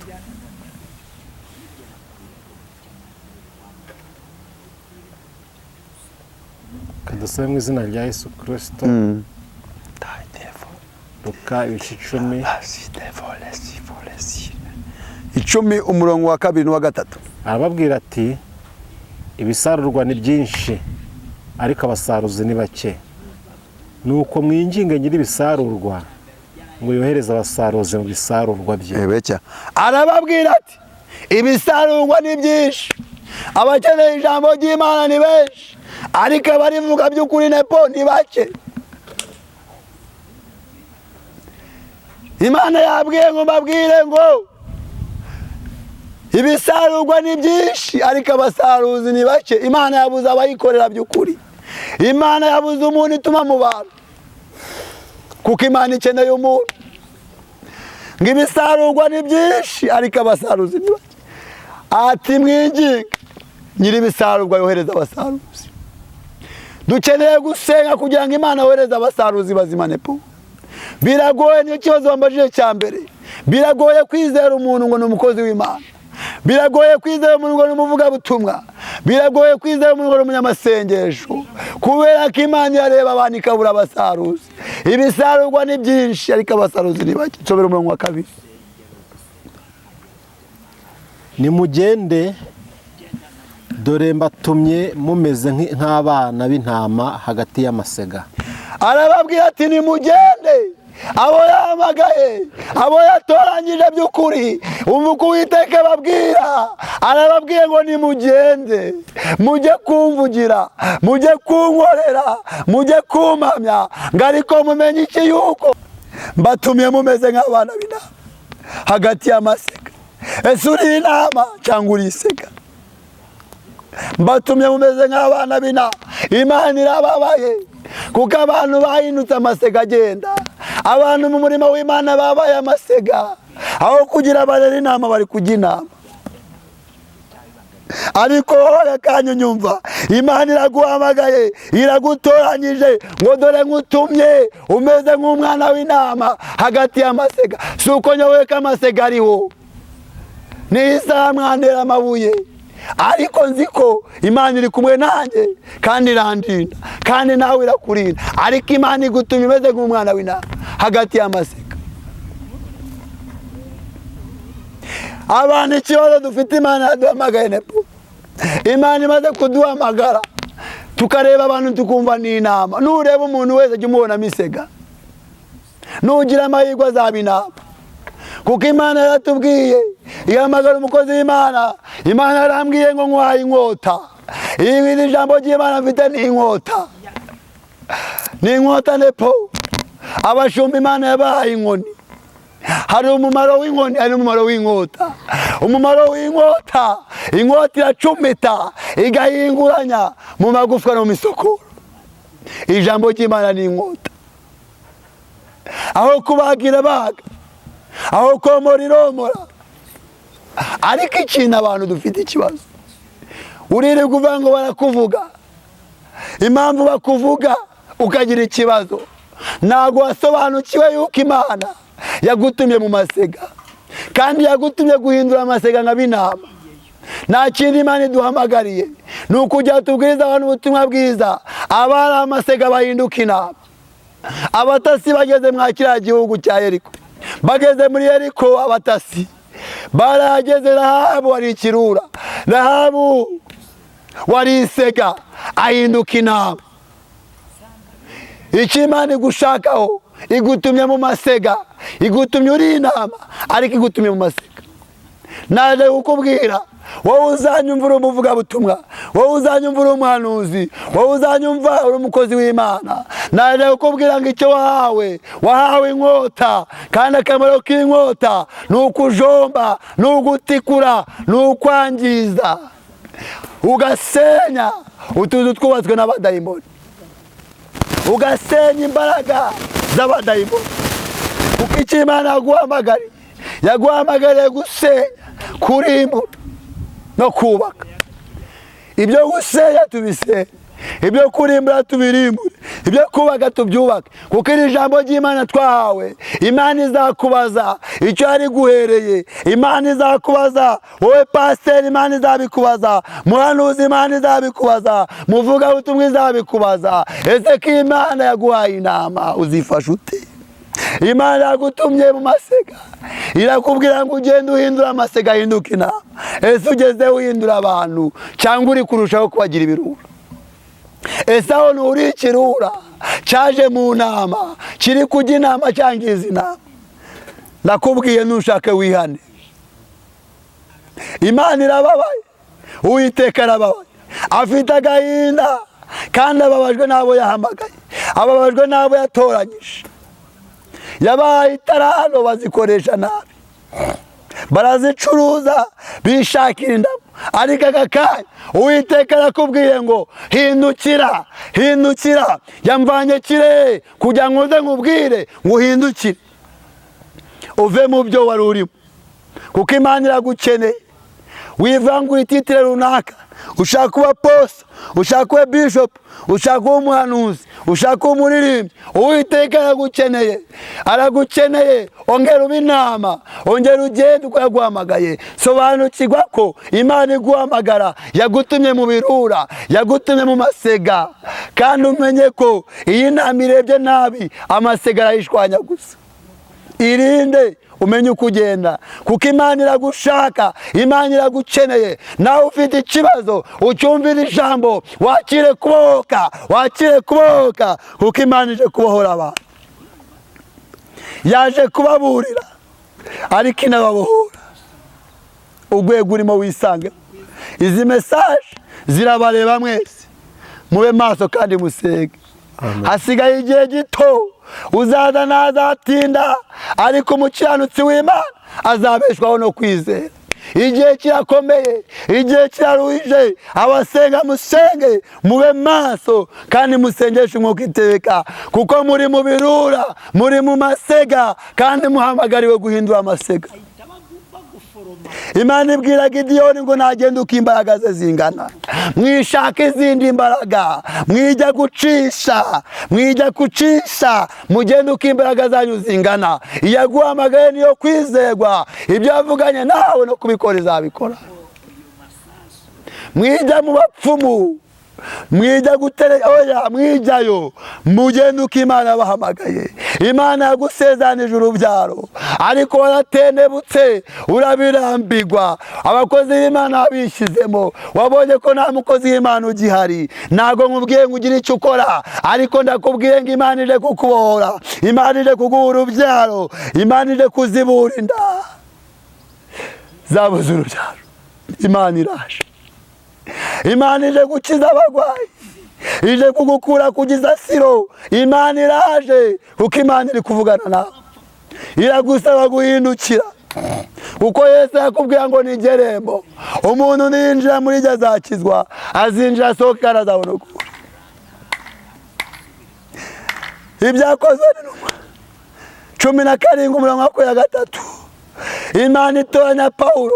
Kadusabe mu izina rya Yesu Kristo. Luka ibice 10. 10 umurongo wa 2 n'uwa 3. Arababwira ati ibisarurwa ni byinshi ariko abasaruzi ni bake. Nuko mwinginge nyiri ibisarurwa ngo yohereze abasaruzi mu bisarurwa bye. Arababwira ati ibisarurwa ni byinshi, abakeneye ijambo ry'Imana ni benshi, ariko abarivuga by'ukuri nepo ni bake. Imana yabwiye ngo mbabwire ngo ibisarurwa ni byinshi ariko abasaruzi ni bake. Imana yabuze abayikorera by'ukuri. Imana yabuze umuntu ituma mu bantu, kuko Imana ikeneye umuntu. Ngo ibisarurwa ni byinshi ariko abasaruzi ni bake. Ati mwinginge nyiri ibisarurwa yohereza abasaruzi. Dukeneye gusenga kugira ngo Imana yohereze abasaruzi bazima nepo. Biragoye, niyo kibazo wambajije cya mbere. Biragoye kwizera umuntu ngo ni umukozi w'Imana. Biragoye kwizera umuntu ngo ni umuvugabutumwa. Biragoye kwizera umuntu ngo ni umunyamasengesho. Kubera ko Imana irareba abantu ikabura abasaruzi. Ibisarurwa ni byinshi ariko abasaruzi ni bake. Nsobera umurongo wa 2. Nimugende, dore mbatumye mumeze nk'abana b'intama hagati y'amasega. Arababwira ati nimugende, abo yahamagaye, abo yatoranyije by'ukuri, umva Uwiteka ababwira. Arababwiye ngo nimugende, mujye kumvugira, mujye kunkorera, mujye kumpamya, ngo ariko mumenye iki yuko mbatumye mumeze nk'abana b'intama hagati y'amasega. Ese uri intama cyangwa uri isega? Mbatumye mumeze nk'abana b'intama. Imana irababaye kuko abantu bahindutse amasega agenda. Abantu mu murimo w'Imana babaye amasega, aho kugira barera inama bari kujya inama. Ariko reka nyumva, Imana iraguhamagaye, iragutoranyije ngo dore nkutumye umeze nk'umwana w'intama hagati y'amasega. Si uko nyoboye ko amasega ariho, ni isaha mwantera amabuye, ariko nzi ko Imana iri kumwe nanjye kandi irandinda, kandi nawe irakurinda. Ariko Imana igutumye umeze nk'umwana w'intama hagati y'amasega. Abantu ikibazo dufite, Imana yaduhamagaye nepo. Imana imaze kuduhamagara tukareba abantu tukumva ni inama. Nureba umuntu wese jya umubonamo isega, nugira amahirwe azaba inama. Kuko Imana yaratubwiye, ihamagara umukozi w'Imana. Imana yarambwiye ngo nkwaye inkota. Iri jambo ry'Imana mfite ni inkota, ni inkota nepo. Abashumba Imana yabahaye inkoni. Hari umumaro w'inkoni, hari umumaro w'inkota. Umumaro w'inkota, inkota iracumita igahinguranya mu magufwa no mu misokoro. Ijambo ry'Imana ni inkota. Aho kubaga irabaga, aho komora iromora. Ariko ikintu abantu dufite ikibazo, uririrwa uvuga ngo barakuvuga. Impamvu bakuvuga ukagira ikibazo, ntabwo wasobanukiwe yuko Imana yagutumye mu masega, kandi yagutumye guhindura amasega nka binama. Nta kindi Imana iduhamagariye, ni ukujya tubwiriza abantu ubutumwa bwiza, abari amasega bahinduka inama. Abatasi bageze mwa kiriya gihugu cya Yeriko, bageze muri Yeriko, abatasi barageze. Rahabu wari ikirura, Rahabu wari isega, ahinduka inama. Icyo Imana igushakaho, igutumye mu masega, igutumye uri inama, ariko igutumye mu masega. Naje kukubwira, wowe uzanyumva uri umuvugabutumwa, wowe uzanyumva uri umuhanuzi, wowe uzanyumva uri umukozi w'Imana, naje kukubwira ngo icyo wahawe, wahawe inkota, kandi akamaro k'inkota ni ukujomba, ni ugutikura, ni ukwangiza, ugasenya utuzu twubatswe n'abadayimoni, ugasenya imbaraga z'abadayimoni. Kuko icyo Imana yaguhamagariye, yaguhamagariye gusenya, kurimbura no kubaka. Ibyo gusenya tubisenya, ibyo kurimbura tubirimbure, ibyo kubaka tubyubake. Kuko iri jambo ry'Imana twahawe, Imana izakubaza icyo yari guhereye. Imana izakubaza wowe pasiteri, Imana izabikubaza muhanuzi, Imana izabikubaza muvugabutumwa, izabikubaza. Ese ko Imana yaguhaye inama, uzifasha ute? Imana yagutumye mu masega, irakubwira ngo ugende uhindura amasega ahinduka inama. Ese ugeze uhindura abantu, cyangwa uri kurushaho kubagira ibirura? Ese aho nturi ikirura cyaje mu nama, kiri kujya inama cyangiza inama? Ndakubwiye, ntushake wihane. Imana irababaye, Uwiteka arababaye, afite agahinda, kandi ababajwe n'abo yahamagaye, ababajwe n'abo yatoranyije. Yabahaye itarano, bazikoresha nabi, barazicuruza, bishakira indamu. Ariko aka kanya Uwiteka arakubwiye ngo hindukira, hindukira. Yamvanye kirehe kugira ngo uze nkubwire ngo uhindukire, uve mu byo wari urimo, kuko Imana iragukeneye. Wivangura ititire runaka, ushaka kuba posa, ushaka kuba bishopu, ushaka kuba umuhanuzi, ushaka kuba umuririmbyi, Uwiteka aragukeneye, aragukeneye. Ongera ube inama, ongera ugende uko yaguhamagaye. Sobanukirwa ko Imana iguhamagara yagutumye mu birura, yagutumye mu masega, kandi umenye ko iyi nama irebye nabi, amasega arayishwanya gusa. Irinde, umenye uko ugenda, kuko Imana iragushaka, Imana iragukeneye. Nawe ufite ikibazo, ucyumvire ijambo, wakire kubohoka, wakire kubohoka, kuko Imana ije kubohora abantu. Yaje kubaburira, ariko inababohora. Urwego urimo wisange, izi message zirabareba mwese. Mube maso kandi musenge. Hasigaye igihe gito, uzaza ntazatinda, ariko umukiranutsi w'Imana azabeshwaho no kwizera. Igihe kirakomeye, igihe kiraruhije. Abasenga musenge, mube maso kandi musengeshe umwuka iteka, kuko muri mu birura, muri mu masega, kandi muhamagariwe guhindura amasega. Imana ibwira Gidiyoni ngo nagende uko imbaraga ze zingana. Mwishaka izindi mbaraga, mwijya gucisha, mwijya gucisha, mugende uko imbaraga zanyu zingana. Iyaguhamagaye niyo kwizerwa, ibyo yavuganye nawe no kubikora izabikora. Mwijya mu bapfumu, mwijya gutere, oya, mwijyayo, mugende uko Imana yabahamagaye. Imana yagusezanije urubyaro, ariko waratenebutse, urabirambirwa. Abakozi b'Imana babishyizemo, wabonye ko nta mukozi w'Imana ugihari. Ntabwo nkubwiye ngo ugire icyo ukora, ariko ndakubwiye ngo Imana ije kukubohora, Imana ije kuguha urubyaro, Imana ije kuzibura inda zabuze urubyaro. Imana iraje, Imana ije gukiza abarwayi, ije kugukura ku gisasiro. Imana iraje, kuko Imana iri kuvugana nawe, iragusaba guhindukira, kuko Yesu yakubwira ngo ni irembo, umuntu niyinjira muri ryo azakizwa, azinjira asohoke kandi azabona ukuri. Ibyakozwe n'intumwa 17 umurongo wa 23. Imana itoranya Pawulo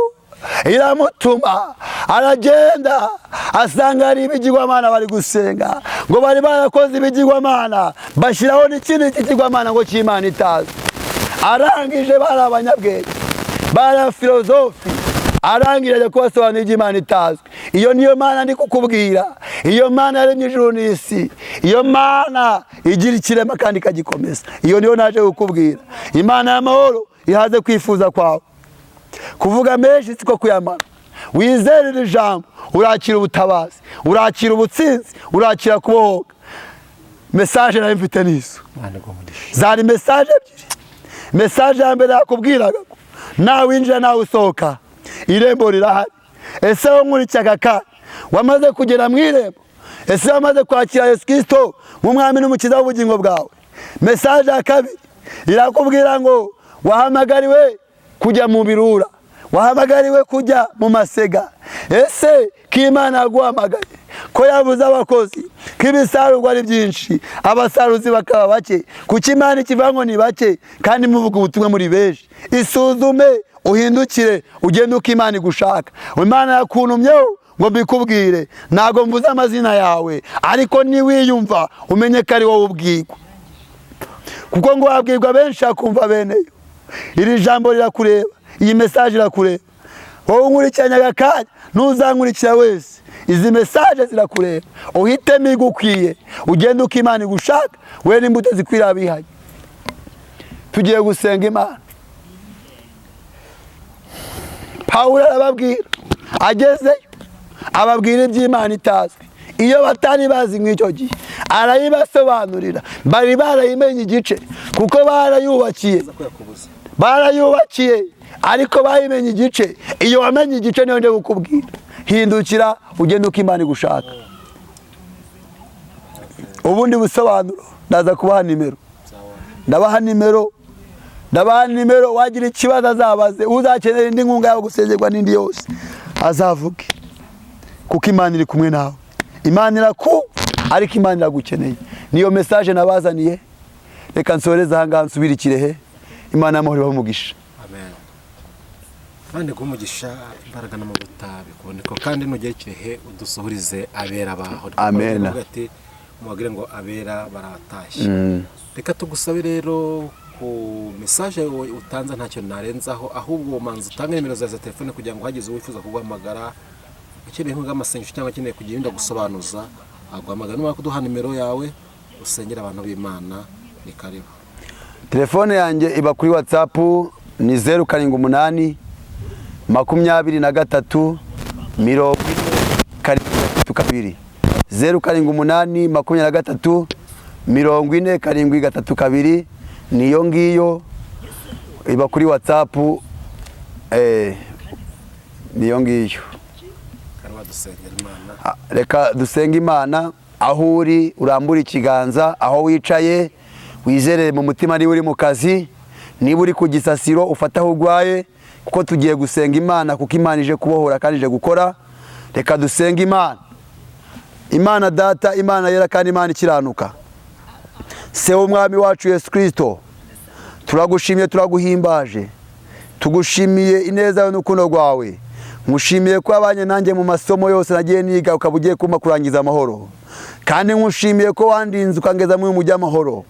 iramutuma, aragenda asanga hari ibigirwamana bari gusenga, ngo bari barakoze ibigirwamana bashyiraho n'ikindi kigirwamana ngo cy'Imana itazi. Arangije bari abanyabwenge, bari filozofi, arangije ajya kubasobanurira iby'Imana itazwi. Iyo niyo Mana ndi kukubwira, iyo Mana yaremye ijuru n'isi, iyo Mana igira ikirema kandi ikagikomeza. Iyo niyo naje kukubwira. Imana y'amahoro ihaze kwifuza kwawe. Kuvuga menshi siko kuyamara. Wizere iri jambo, urakira ubutabazi, urakira ubutsinzi, urakira kubohoka. Message nari mfite nizo Imana iguhe umugisha. zari message ebyiri. Message ya mbere yakubwiraga ko nawe winjira nawe usohoka, irembo rirahari. Ese wowe nkurikiye aka kanya wamaze kugera mu irembo? Ese wamaze kwakira Yesu Kristo nk'umwami n'umukiza w'ubugingo bwawe? Message ya kabiri irakubwira ngo wahamagariwe kujya mu birura, wahamagariwe kujya mu masega. Ese ko Imana yaguhamagaye, ko yabuze abakozi, ko ibisarurwa ari byinshi, abasaruzi bakaba bake, kuki Imana ikivuga ngo ni bake kandi muvuga ubutumwa muri benshi? Isuzume, uhindukire, ugende uko Imana igushaka. Imana yakuntumyeho ngo mbikubwire. Ntabwo mvuze amazina yawe, ariko niwiyumva umenye ko ari wowe ubwirwa, kuko ngo wabwirwa benshi akumva beneyo. Iri jambo rirakureba, iyi message irakureba. Wowe unkurikiranye aka kanya, ntuzankurikira wese, izi message zirakureba. Uhitemo igukwiye, ugende uko Imana igushaka, we n'imbuto zikwiriye abihanye. Tugiye gusenga Imana. Pawulo arababwira, agezeyo ababwira iby'Imana itazwi, iyo batari bazi nk'icyo gihe arayibasobanurira. Bari barayimenye igice kuko barayubakiye, barayubakiye, ariko bayimenye igice. Iyo wamenye igice niyo nje kukubwira, hindukira ugende uko Imana igushaka. Ubundi busobanuro ndaza kubaha nimero, ndabaha nimero, ndabaha nimero. Wagira ikibazo azabaze, uzakenera indi nkunga yawe gusengerwa n'indi yose azavuge, kuko Imana iri kumwe nawe. Imana iraku, ariko Imana iragukeneye. Niyo message nabazaniye. Reka nsoreze aha ngaha, nsubire Ikirehe. Imana y'amahoro ibahe umugisha. Amen. Imana iguhe umugisha, imbaraga n'amavuta bikuboneka, kandi nugera Ikirehe udusuhurize abera baho. Amen. Uvuga ati mubabwire ngo abera baratashye. Reka tugusabe rero ku message utanze ntacyo narenzaho, ahubwo manza utange nimero zawe za telefone kugira ngo hagize uwifuza kuguhamagara ukeneye inkunga y'amasengesho cyangwa akeneye kugira ibindi agusobanuza aguhamagara. Numara kuduha nimero yawe usengera abantu b'Imana, ni karibu. Telefone yanjye iba kuri WhatsApp, ni 078 23 40 732, 078 23 40 732, niyo ngiyo iba kuri WhatsApp, niyo ngiyo. Karibu dusengera Imana. Reka dusenge Imana. Aho uri urambure ikiganza, aho wicaye wizerere mu mutima, niba uri mu kazi, niba uri ku gisasiro ufate aho urwaye, kuko tugiye gusenga Imana, kuko Imana ije kubohora kandi ije gukora. Reka dusenge Imana. Imana Data, Imana yera kandi Imana ikiranuka, Se w'Umwami wacu Yesu Kristo, turagushimye, turaguhimbaje, tugushimiye ineza yawe n'urukundo rwawe. Nkushimiye ko wabanye nanjye mu masomo yose nagiye niga, ukaba ugiye kumpa kurangiza amahoro, kandi nkushimiye ko wandinze ukangeza muri mujyi amahoro.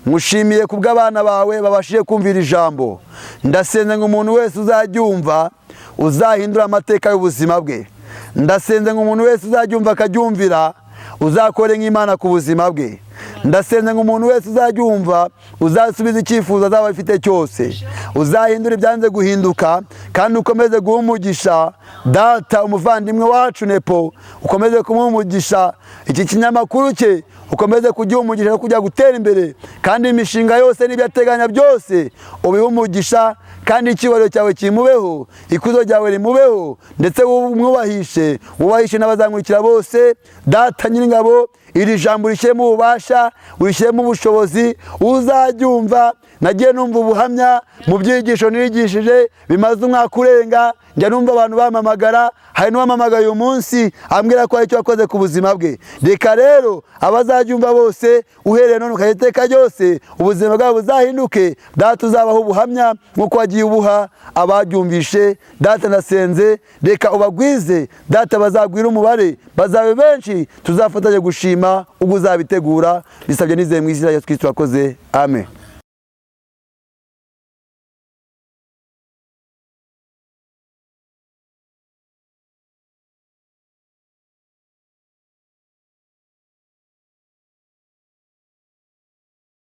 Nkushimiye kubw'abana bawe babashije kumvira ijambo. Ndasenze ngo umuntu wese uzaryumva uzahindura amateka y'ubuzima bwe. Ndasenze ngo umuntu wese uzaryumva akaryumvira uzakore nk'Imana ku buzima bwe. Ndasenze ngo umuntu wese uzaryumva uzasubiza icyifuzo azaba afite cyose, uzahindura ibyanze guhinduka, kandi ukomeze guha umugisha data umuvandimwe wacu Nepo, ukomeze kumuha umugisha, iki kinyamakuru cye ukomeze kugiha umugisha no kujya gutera imbere, kandi imishinga yose n'ibyo ateganya byose ubihe umugisha, kandi icyubahiro cyawe kimubeho, ikuzo ryawe rimubeho, ndetse umwubahishe, wubahishe n'abazankurikira bose. Data Nyiringabo, iri jambo rishyiremo ububasha. ububasha, urishyiremo ubushobozi. Uzaryumva, nagiye numva ubuhamya mu byigisho nigishije bimaze umwaka urenga, njya numva abantu bampamagara. Hari n'uwampamagaye uyu munsi ambwira ko hari icyo wakoze ku buzima bwe. Reka rero abazaryumva bose, uhereye none ukajya iteka ryose, ubuzima bwabo buzahinduke. Data, uzabaho ubuhamya nk'uko wagiye ubuha abaryumvishe. Data, ndasenze, reka ubagwize. Data, bazagwire umubare, bazabe benshi, tuzafatanye gushima ubwo uzabitegura. Bisabye nizeye mu izina rya Yesu Kristo wakoze, amen.